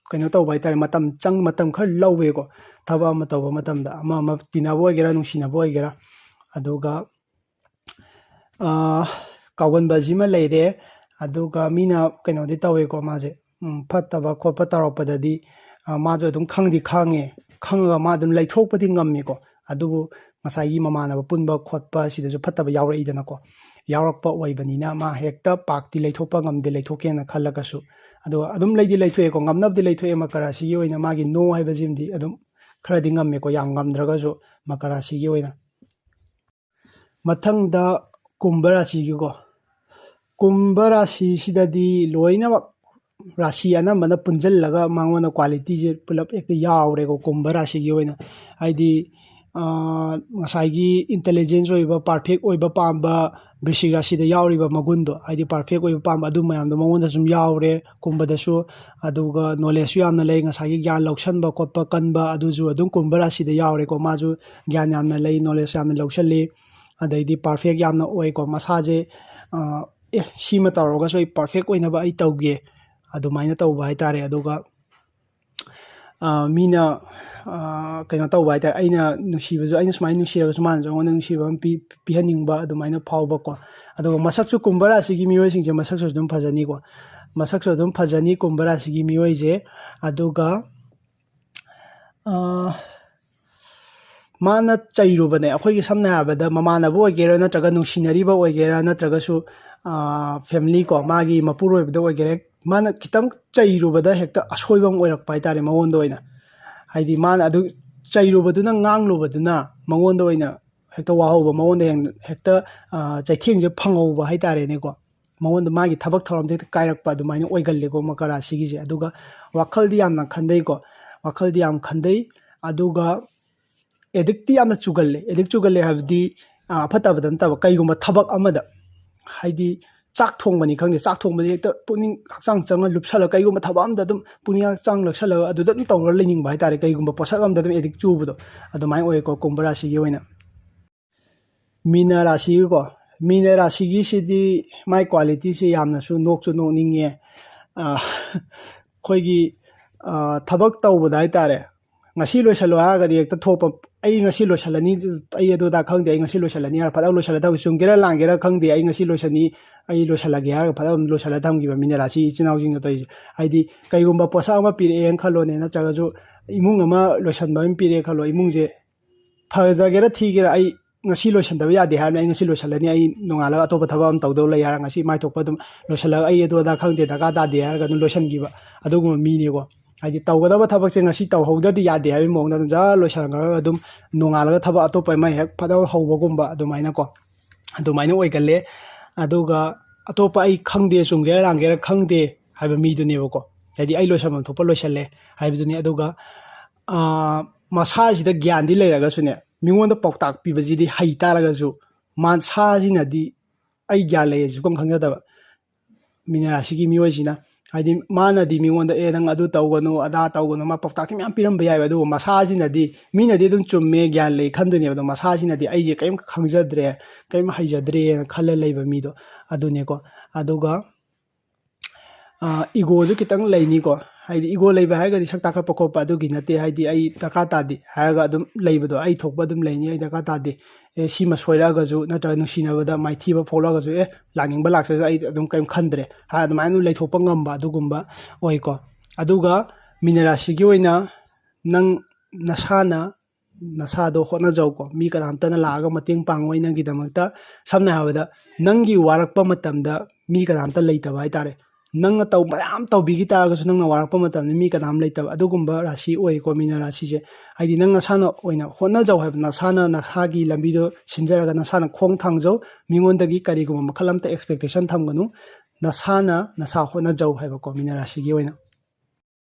ꯀꯩꯅꯣ ꯇꯧꯕ ꯍꯥꯏꯇꯥꯔꯦ, ꯃꯇꯝ ꯆꯪ-, ꯃꯇꯝ ꯈꯔ ꯂꯧꯋꯦꯀꯣ꯫ ꯊꯕꯛ ꯑꯃ ꯇꯧꯕ ꯃꯇꯝꯗ, ꯑꯃ ꯑꯃ ꯇꯤꯟꯅꯕ ꯑꯣꯏꯒꯦꯔꯥ, ꯅꯨꯡꯁꯤꯅꯕ ꯑꯣꯏꯒꯦꯔꯥ꯫ ꯑꯗꯨꯒ, ꯑ, ꯀꯥꯎꯒꯟꯕꯁꯤꯃ ꯂꯩꯔꯦ꯫ ꯑꯗꯨꯒ ꯃꯤꯅ ꯀꯩꯅꯣꯗꯤ ꯇꯧꯋꯦꯀꯣ, ꯃꯥꯁꯦ, ꯎꯝ, ꯐꯠꯇꯕ ꯈꯣꯠꯄ ꯇꯧꯔꯛꯄꯗꯗꯤ, ꯑ, ꯃꯥꯁꯨ ꯑꯗꯨꯝ ꯈꯪꯗꯤ ꯈꯪꯉꯦ, ꯈꯪꯉꯒ ꯃꯥ ꯑꯗꯨꯝ ꯂꯩꯊꯣꯛꯄꯗꯤ ꯉꯝꯃꯦꯀꯣ꯫ ꯑꯗꯨꯕꯨ ꯉꯁꯥꯏꯒꯤ ꯃꯃꯥꯟꯅꯕ ꯄꯨꯟꯕ ꯈꯣꯠꯄ ꯁꯤꯗꯁꯨ ꯐꯠꯇꯕ ꯌꯥꯎꯔꯛꯏꯗꯅꯀꯣ꯫ ꯌꯥꯎꯔꯛꯄ ꯑꯣꯏꯕꯅꯤꯅ ꯃꯥ ꯍꯦꯛꯇ ꯄꯥꯛꯇꯤ ꯂꯩꯊꯣꯛꯄ ꯉꯝꯗꯦ, ꯂꯩꯊꯣꯛꯀꯦꯅ ꯈꯜꯂꯒꯁꯨ꯫ ꯑꯗꯣ ꯑꯗꯨꯝ ꯂꯩꯗꯤ ꯂꯩꯊꯣꯛꯑꯦꯀꯣ, ꯉꯝꯅꯕꯗꯤ ꯂꯩꯊꯣꯛꯑꯦ꯫ ꯃꯀꯔ ꯔꯥꯁꯤꯒꯤ ꯑꯣꯏꯅ ꯃꯥꯒꯤ no ꯍꯥꯏꯕꯁꯤꯃꯗꯤ ꯑꯗꯨꯝ ꯈꯔꯗꯤ ꯉꯝꯃꯦꯀꯣ, ꯌꯥꯝ ꯉꯝꯗ꯭ꯔꯒꯁꯨ ꯃꯀꯔ ꯔꯥꯁꯤꯒꯤ ꯑꯣꯏꯅ꯫ ꯃꯊꯪꯗ ꯀꯨꯝꯚ ꯔꯥꯁꯤꯒꯤꯀꯣ, ꯀꯨꯝꯚ ꯔꯥꯁꯤꯁꯤꯗꯗꯤ ꯂꯣꯏꯅꯃꯛ ꯔꯥꯁꯤ ꯑꯅꯝꯕꯅ ꯄꯨꯟꯁꯤꯜꯂꯒ ꯃꯉꯣꯟꯗ ꯀ꯭ꯋꯥꯂꯤꯇꯤꯁꯦ ꯄꯨꯂꯞ ꯍꯦꯛꯇ ꯌꯥꯎꯔꯦꯀꯣ ꯀꯨꯝꯚ ꯔꯥꯁꯤꯒꯤ ꯑꯣꯏꯅ꯫ ꯍꯥꯏꯗꯤ, ꯑ, ꯉꯁꯥꯏꯒꯤ ꯏꯟꯇꯦꯂꯤꯖꯦꯟꯁ ꯑꯣꯏꯕ, ꯄꯔꯐꯦꯛ ꯑꯣꯏꯕ ꯄꯥꯝꯕ ꯕ꯭ꯔꯤꯁꯤꯛ ꯔꯥꯁꯤꯗ ꯌꯥꯎꯔꯤꯕ ꯃꯒꯨꯟꯗꯣ, ꯍꯥꯏꯗꯤ ꯄꯔꯐꯦꯛ ꯑꯣꯏꯕ ꯄꯥꯝꯕ ꯑꯗꯨ ꯃꯌꯥꯝꯗꯣ ꯃꯉꯣꯟꯗ ꯁꯨꯝ ꯌꯥꯎꯔꯦ ꯀꯨꯝꯚꯗꯁꯨ꯫ ꯑꯗꯨꯒ ꯅꯣꯂꯦꯖꯁꯨ ꯌꯥꯝꯅ ꯂꯩ, ꯉꯁꯥꯏꯒꯤ ꯒ꯭ꯌꯥꯟ ꯂꯧꯁꯟꯕ ꯈꯣꯠꯄ ꯀꯟꯕ ꯑꯗꯨꯁꯨ ꯑꯗꯨꯝ ꯀꯨꯝꯚ ꯔꯥꯁꯤꯗ ꯌꯥꯎꯔꯦꯀꯣ꯫ ꯃꯥꯁꯨ ꯒ꯭ꯌꯥꯟ ꯌꯥꯝꯅ ꯂꯩ, ꯅꯣꯂꯦꯖ ꯌꯥꯝꯅ ꯂꯧꯁꯜꯂꯤ, ꯑꯗꯩꯗꯤ ꯄꯔꯐꯦꯛ ꯌꯥꯝꯅ ꯑꯣꯏꯀꯣ꯫ ꯃꯁꯥꯁꯦ, ꯑ, "ꯑꯦ, ꯁꯤꯃ ꯇꯧꯔꯒꯁꯨ ꯑꯩ ꯄꯔꯐꯦꯛ ꯑꯣꯏꯅꯕ ꯑꯩ ꯇꯧꯒꯦ", ꯑꯗꯨꯃꯥꯏꯅ ꯇꯧꯕ ꯍꯥꯏꯇꯥꯔꯦ꯫ ꯑꯗꯨꯒ, ꯑ, ꯃꯤꯅ, ꯑ, ꯀꯩꯅꯣ ꯇꯧꯕ ꯍꯥꯏꯇꯥꯔꯦ, ꯑꯩꯅ ꯅꯨꯡꯁꯤꯕꯁꯨ, ꯑꯩꯅ ꯁꯨꯃꯥꯏꯅ ꯅꯨꯡꯁꯤꯔꯒꯁꯨ ꯃꯥꯅꯁꯨ ꯑꯩꯉꯣꯟꯗ ꯅꯨꯡꯁꯤꯕ ꯑꯃ ꯄꯤ-, ꯄꯤꯍꯟꯅꯤꯡꯕ ꯑꯗꯨꯃꯥꯏꯅ ꯐꯥꯎꯕꯀꯣ꯫ ꯑꯗꯨꯒ ꯃꯁꯛꯁꯨ ꯀꯨꯝꯚ ꯔꯥꯁꯤꯒꯤ ꯃꯤꯑꯣꯏꯁꯤꯡꯁꯦ ꯃꯁꯛꯁꯨ ꯑꯗꯨꯝ ꯐꯖꯅꯤꯀꯣ꯫ ꯃꯁꯛꯁꯨ ꯑꯗꯨꯝ ꯐꯖꯅꯤ ꯀꯨꯝꯚ ꯔꯥꯁꯤꯒꯤ ꯃꯤꯑꯣꯏꯁꯦ꯫ ꯑꯗꯨꯒ, ꯑ, ꯃꯥꯅ ꯆꯩꯔꯨꯕꯅꯦ, ꯑꯩꯈꯣꯏꯒꯤ ꯁꯝꯅ ꯍꯥꯏꯔꯕꯗ ꯃꯃꯥꯟꯅꯕ ꯑꯣꯏꯒꯦꯔꯥ, ꯅꯠꯇ꯭ꯔꯒ ꯅꯨꯡꯁꯤꯅꯔꯤꯕ ꯑꯣꯏꯒꯦꯔꯥ, ꯅꯠꯇ꯭ꯔꯒꯁꯨ, ꯑ, ꯐꯦꯃꯤꯂꯤ ꯀꯣ, ꯃꯥꯒꯤ ꯃꯄꯨꯔꯣꯏꯕꯗ ꯑꯣꯏꯒꯦꯔꯥ, ꯃꯥꯅ ꯈꯤꯇꯪ ꯆꯩꯔꯨꯕꯗ ꯍꯦꯛꯇ ꯑꯁꯣꯏꯕ ꯑꯃ ꯑꯣꯏꯔꯛꯄ ꯍꯥꯏꯇꯥꯔꯦ ꯃꯉꯣꯟꯗ ꯑꯣꯏꯅ꯫ ꯍꯥꯏꯗꯤ ꯃꯥꯅ ꯑꯗꯨ ꯆꯩꯔꯨꯕꯗꯨꯅ, ꯉꯥꯡꯂꯨꯕꯗꯨꯅ ꯃꯉꯣꯟꯗ ꯑꯣꯏꯅ ꯍꯦꯛꯇ ꯋꯥꯍꯧꯕ, ꯃꯉꯣꯟꯗ ꯍꯦꯛ-, ꯍꯦꯛꯇ, ꯑ, ꯆꯩꯊꯦꯡꯁꯦ ꯐꯪꯍꯧꯕ ꯍꯥꯏꯇꯥꯔꯦꯅꯦꯀꯣ꯫ ꯃꯉꯣꯟꯗ ꯃꯥꯒꯤ ꯊꯕꯛ ꯊꯧꯔꯝꯗ ꯍꯦꯛꯇ ꯀꯥꯏꯔꯛꯄ ꯑꯗꯨꯃꯥꯏꯅ ꯑꯣꯏꯒꯜꯂꯦꯀꯣ ꯃꯀꯔ ꯔꯥꯁꯤꯒꯤꯁꯦ꯫ ꯑꯗꯨꯒ ꯋꯥꯈꯜꯗꯤ ꯌꯥꯝꯅ ꯈꯟꯗꯩꯀꯣ, ꯋꯥꯈꯜꯗꯤ ꯌꯥꯝ ꯈꯟꯗꯩ꯫ ꯑꯗꯨꯒ ꯑꯦꯗꯤꯛꯇꯤ ꯌꯥꯝꯅ ꯆꯨꯒꯜꯂꯦ꯫ ꯑꯦꯗꯤꯛ ꯆꯨꯒꯜꯂꯦ ꯍꯥꯏꯕꯗꯤ, ꯑ, ꯑꯐꯠꯇꯕꯗ ꯅꯠꯇꯕ, ꯀꯩꯒꯨꯝꯕ ꯊꯕꯛ ꯑꯃꯗ, ꯍꯥꯏꯗꯤ ꯆꯥꯛ ꯊꯣꯡꯕꯅꯤ ꯈꯪꯗꯦ, ꯆꯥꯛ ꯊꯣꯡꯕꯁꯦ ꯍꯦꯛꯇ ꯄꯨꯛꯅꯤꯡ ꯍꯛꯆꯥꯡ ꯆꯪꯉ ꯂꯨꯞꯁꯜꯂꯒ, ꯀꯩꯒꯨꯝꯕ ꯊꯕꯛ ꯑꯃꯗ ꯑꯗꯨꯝ ꯄꯨꯛꯅꯤꯡ ꯍꯛꯆꯥꯡ ꯂꯨꯞꯁꯜꯂꯒ ꯑꯗꯨꯗ ꯑꯗꯨꯝ ꯇꯧꯔ ꯂꯩꯅꯤꯡꯕ ꯍꯥꯏꯇꯥꯔꯦ, ꯀꯩꯒꯨꯝꯕ ꯄꯣꯠꯁꯛ ꯑꯃꯗ ꯑꯗꯨꯝ ꯑꯦꯗꯤꯛ ꯆꯨꯕꯗꯣ ꯑꯗꯨꯃꯥꯏꯅ ꯑꯣꯏꯌꯦꯀꯣ ꯀꯨꯝꯚ ꯔꯥꯁꯤꯒꯤ ꯑꯣꯏꯅ꯫ ꯃꯤꯅ ꯔꯥꯁꯤꯒꯤꯀꯣ, ꯃꯤꯅ ꯔꯥꯁꯤꯒꯤꯁꯤꯗꯤ ꯃꯥꯏ ꯀ꯭ꯋꯥꯂꯤꯇꯤꯁꯤ ꯌꯥꯝꯅꯁꯨ ꯅꯣꯛꯁꯨ ꯅꯣꯛꯅꯤꯡꯉꯦ꯫ ꯑ, ꯑꯩꯈꯣꯏꯒꯤ, ꯑ, ꯊꯕꯛ ꯇꯧꯕꯗ ꯍꯥꯏꯇꯥꯔꯦ, ꯉꯁꯤ ꯂꯣꯏꯁꯜꯂꯣ ꯍꯥꯏꯔꯒꯗꯤ ꯍꯦꯛꯇ ꯊꯣꯛꯄ, "ꯑꯩ ꯉꯁꯤ ꯂꯣꯏꯁꯜꯂꯅꯤ, ꯑꯩ ꯑꯗꯨ ꯑꯗꯥ ꯈꯪꯗꯦ, ꯑꯩ ꯉꯁꯤ ꯂꯣꯏꯁꯜꯂꯅꯤ" ꯍꯥꯏꯔ ꯐꯠ ꯂꯥꯎ ꯂꯣꯏꯁꯜꯂ ꯊꯝꯃꯤ꯫ ꯆꯨꯝꯒꯦꯔꯥ ꯂꯥꯟꯒꯦꯔꯥ ꯈꯪꯗꯦ, "ꯑꯩ ꯉꯁꯤ ꯂꯣꯏꯁꯜꯂꯅꯤ, ꯑꯩ ꯂꯣꯏꯁꯜꯂꯒꯦ" ꯍꯥꯏꯔꯒ ꯐꯠ ꯂꯥꯎ ꯂꯣꯏꯁꯜꯂ ꯊꯝꯈꯤꯕ ꯃꯤꯅ ꯔꯥꯁꯤ ꯏꯆꯤꯟ ꯏꯅꯥꯎꯁꯤꯡꯅ ꯇꯧꯔꯤꯁꯦ꯫ ꯍꯥꯏꯗꯤ ꯀꯩꯒꯨꯝꯕ ꯄꯣꯠꯁꯛ ꯑꯃ ꯄꯤꯔꯛꯑꯦꯅ ꯈꯜꯂꯣꯅꯦ, ꯅꯠꯇ꯭ꯔꯒꯁꯨ ꯏꯃꯨꯡ ꯑꯃ ꯂꯣꯏꯁꯟꯕ ꯑꯃ ꯄꯤꯔꯛꯑꯦ ꯈꯜꯂꯣ, ꯏꯃꯨꯡꯁꯦ ꯐꯖꯒꯦꯔꯥ ꯊꯤꯒꯦꯔꯥ ꯑꯩ ꯉꯁꯤ ꯂꯣꯏꯁꯟꯗꯕ ꯌꯥꯗꯦ ꯍꯥꯏꯔꯕꯅꯤ, "ꯑꯩ ꯉꯁꯤ ꯂꯣꯏꯁꯜꯂꯅꯤ, ꯑꯩ ꯅꯣꯡꯉꯥꯜꯂꯒ ꯑꯇꯣꯞꯄ ꯊꯕꯛ ꯑꯃ ꯇꯧꯗꯧ ꯂꯩ" ꯍꯥꯏꯔꯒ ꯉꯁꯤ ꯃꯥꯏ ꯊꯣꯛꯄ ꯑꯗꯨꯝ ꯂꯣꯏꯁꯜꯂꯒ "ꯑꯩ ꯑꯗꯨ ꯑꯗꯥ ꯈꯪꯗꯦ, ꯗꯔꯀꯥꯔ ꯇꯥꯗꯦ" ꯍꯥꯏꯔꯒ ꯑꯗꯨꯝ ꯂꯣꯏꯁꯟꯈꯤꯕ ꯑꯗꯨꯒꯨꯝꯕ ꯃꯤꯅꯦꯀꯣ꯫ ꯍꯥꯏꯗꯤ ꯇꯧꯒꯗꯕ ꯊꯕꯛꯁꯦ ꯉꯁꯤ ꯇꯧꯍꯧꯗ꯭ꯔꯗꯤ ꯌꯥꯗꯦ ꯍꯥꯏꯕꯒꯤ ꯃꯑꯣꯡꯗ ꯑꯗꯨꯝ ꯖꯔ ꯂꯣꯏꯁꯜꯂꯒ ꯑꯗꯨꯝ ꯅꯣꯡꯉꯥꯜꯂꯒ ꯊꯕꯛ ꯑꯇꯣꯞꯄ ꯑꯃ ꯍꯦꯛ ꯐꯠ ꯍꯧꯕꯒꯨꯝꯕ ꯑꯗꯨꯃꯥꯏꯅꯀꯣ, ꯑꯗꯨꯃꯥꯏꯅ ꯑꯣꯏꯒꯜꯂꯦ꯫ ꯑꯗꯨꯒ ꯑꯇꯣꯞꯄ ꯑꯩ ꯈꯪꯗꯦ, ꯆꯨꯝꯒꯦꯔꯥ ꯂꯥꯟꯒꯦꯔꯥ ꯈꯪꯗꯦ, ꯍꯥꯏꯕ ꯃꯤꯗꯨꯅꯦꯕꯀꯣ꯫ ꯍꯥꯏꯗꯤ ꯑꯩ ꯂꯣꯏꯁꯟꯐꯝ ꯊꯣꯛꯄ ꯂꯣꯏꯁꯜꯂꯦ ꯍꯥꯏꯕꯗꯨꯅꯤ꯫ ꯑꯗꯨꯒ ꯃꯁꯥꯁꯤꯗ ꯒ꯭ꯌꯥꯟꯗꯤ ꯂꯩꯔꯒꯁꯨꯅꯦ, ꯃꯤꯉꯣꯟꯗ ꯄꯥꯎꯇꯥꯛ ꯄꯤꯕꯁꯤꯗꯤ ꯍꯩ ꯇꯥꯔꯒꯁꯨ, ꯃꯁꯥꯁꯤꯅꯗꯤ ꯑꯩ ꯒ꯭ꯌꯥꯟ ꯂꯩ ꯁꯨꯈꯪ ꯈꯪꯖꯗꯕ꯫ ꯃꯤꯅ ꯔꯥꯁꯤꯒꯤ ꯃꯤꯑꯣꯏꯁꯤꯅ, ꯍꯥꯏꯗꯤ ꯃꯥꯅꯗꯤ ꯃꯤꯉꯣꯟꯗ "ꯑꯦ, ꯅꯪ ꯑꯗꯨ ꯇꯧꯒꯅꯨ, ꯑꯗꯥ ꯇꯧꯒꯅꯨ", ꯃꯥ ꯄꯥꯎꯇꯥꯛꯇꯤ ꯃꯌꯥꯝ ꯄꯤꯔꯝꯕ ꯌꯥꯏꯕ, ꯑꯗꯨꯕꯨ ꯃꯁꯥꯁꯤꯅꯗꯤ, ꯃꯤꯅꯗꯤ ꯑꯗꯨꯝ ꯆꯨꯝꯃꯦ, ꯒ꯭ꯌꯥꯟ ꯂꯩ ꯈꯟꯗꯣꯏꯅꯦꯕ, ꯑꯗꯣ ꯃꯁꯥꯁꯤꯅꯗꯤ "ꯑꯩꯁꯦ ꯀꯔꯤꯝ ꯈꯪꯖꯗ꯭ꯔꯦ, ꯀꯔꯤꯝ ꯍꯩꯖꯗ꯭ꯔꯦꯅ" ꯈꯜꯂ ꯂꯩꯕ ꯃꯤꯗꯣ ꯑꯗꯨꯅꯦꯀꯣ꯫ ꯑꯗꯨꯒ ꯏꯒꯣꯁꯨ ꯈꯤꯇꯪ ꯂꯩꯅꯤꯀꯣ꯫ ꯍꯥꯏꯗꯤ ꯏꯒꯣ ꯂꯩꯕ ꯍꯥꯏꯔꯒꯗꯤ ꯁꯛ ꯇꯥꯈꯠꯄ ꯈꯣꯠꯄ ꯑꯗꯨꯒꯤ ꯅꯠꯇꯦ, ꯍꯥꯏꯗꯤ "ꯑꯩ ꯗꯔꯀꯥꯔ ꯇꯥꯗꯦ" ꯍꯥꯏꯔꯒ ꯑꯗꯨꯝ ꯂꯩꯕꯗꯣ, "ꯑꯩ ꯊꯣꯛꯄ ꯑꯗꯨꯝ ꯂꯩꯅꯤ, ꯑꯩ ꯗꯔꯀꯥꯔ ꯇꯥꯗꯦ", ꯑꯦ, ꯁꯤꯃ ꯁꯣꯏꯔꯛꯑꯒꯁꯨ ꯅꯠꯇ꯭ꯔꯒ ꯅꯨꯡꯁꯤꯅꯕꯗ ꯃꯥꯏꯊꯤꯕ ꯐꯣꯡꯂꯛꯑꯒꯁꯨ "ꯑꯦ, ꯂꯥꯛꯅꯤꯡꯕ ꯂꯥꯛꯆꯁꯨ ꯑꯩ ꯑꯗꯨꯝ ꯀꯔꯤꯝ ꯈꯟꯗ꯭ꯔꯦ" ꯍꯥꯏ ꯑꯗꯨꯃꯥꯏꯅ ꯑꯗꯨꯝ ꯂꯩꯊꯣꯛꯄ ꯉꯝꯕ ꯑꯗꯨꯒꯨꯝꯕ ꯑꯣꯏꯀꯣ꯫ ꯑꯗꯨꯒ ꯃꯤꯅ ꯔꯥꯁꯤꯒꯤ ꯑꯣꯏꯅ ꯅꯪ ꯅꯁꯥꯅ ꯅꯁꯥꯗꯣ ꯍꯣꯠꯅꯖꯧꯀꯣ꯫ ꯃꯤ ꯀꯅꯥꯝꯇꯅ ꯂꯥꯛꯑꯒ ꯃꯇꯦꯡ ꯄꯥꯡꯉꯣꯏ ꯅꯪꯒꯤꯗꯃꯛꯇ꯫ ꯁꯝꯅ ꯍꯥꯏꯔꯕꯗ, ꯅꯪꯒꯤ ꯋꯥꯔꯛꯄ ꯃꯇꯝꯗ ꯃꯤ ꯀꯅꯥꯝꯇ ꯂꯩꯇꯕ ꯍꯥꯏꯇꯥꯔꯦ꯫ ꯅꯪꯅ ꯇꯧ-, ꯃꯌꯥꯝ ꯇꯧꯕꯤꯈꯤ ꯇꯥꯔꯒꯁꯨ ꯅꯪꯅ ꯋꯥꯔꯛꯄ ꯃꯇꯝꯗ ꯃꯤ ꯀꯅꯥꯝ ꯂꯩꯇꯕ ꯑꯗꯨꯒꯨꯝꯕ ꯔꯥꯁꯤ ꯑꯣꯏꯀꯣ, ꯃꯤꯅ ꯔꯥꯁꯤꯁꯦ꯫ ꯍꯥꯏꯗꯤ ꯅꯪ ꯅꯁꯥꯅ ꯑꯣꯏꯅ ꯍꯣꯠꯅꯖꯧ ꯍꯥꯏꯕ, ꯅꯁꯥꯅ ꯅꯁꯥꯒꯤ ꯂꯝꯕꯤꯗꯣ ꯁꯤꯟꯖꯔꯒ ꯅꯁꯥꯅ ꯈꯣꯡ ꯊꯥꯡꯖꯧ꯫ ꯃꯤꯉꯣꯟꯗꯒꯤ ꯀꯔꯤꯒꯨꯝꯕ ꯃꯈꯜ ꯑꯃꯇ expectation ꯊꯝꯒꯅꯨ꯫ ꯅꯁꯥꯅ ꯅꯁꯥ ꯍꯣꯠꯅꯖꯧ ꯍꯥꯏꯕꯀꯣ, ꯃꯤꯅ ꯔꯥꯁꯤꯒꯤ ꯑꯣꯏꯅ꯫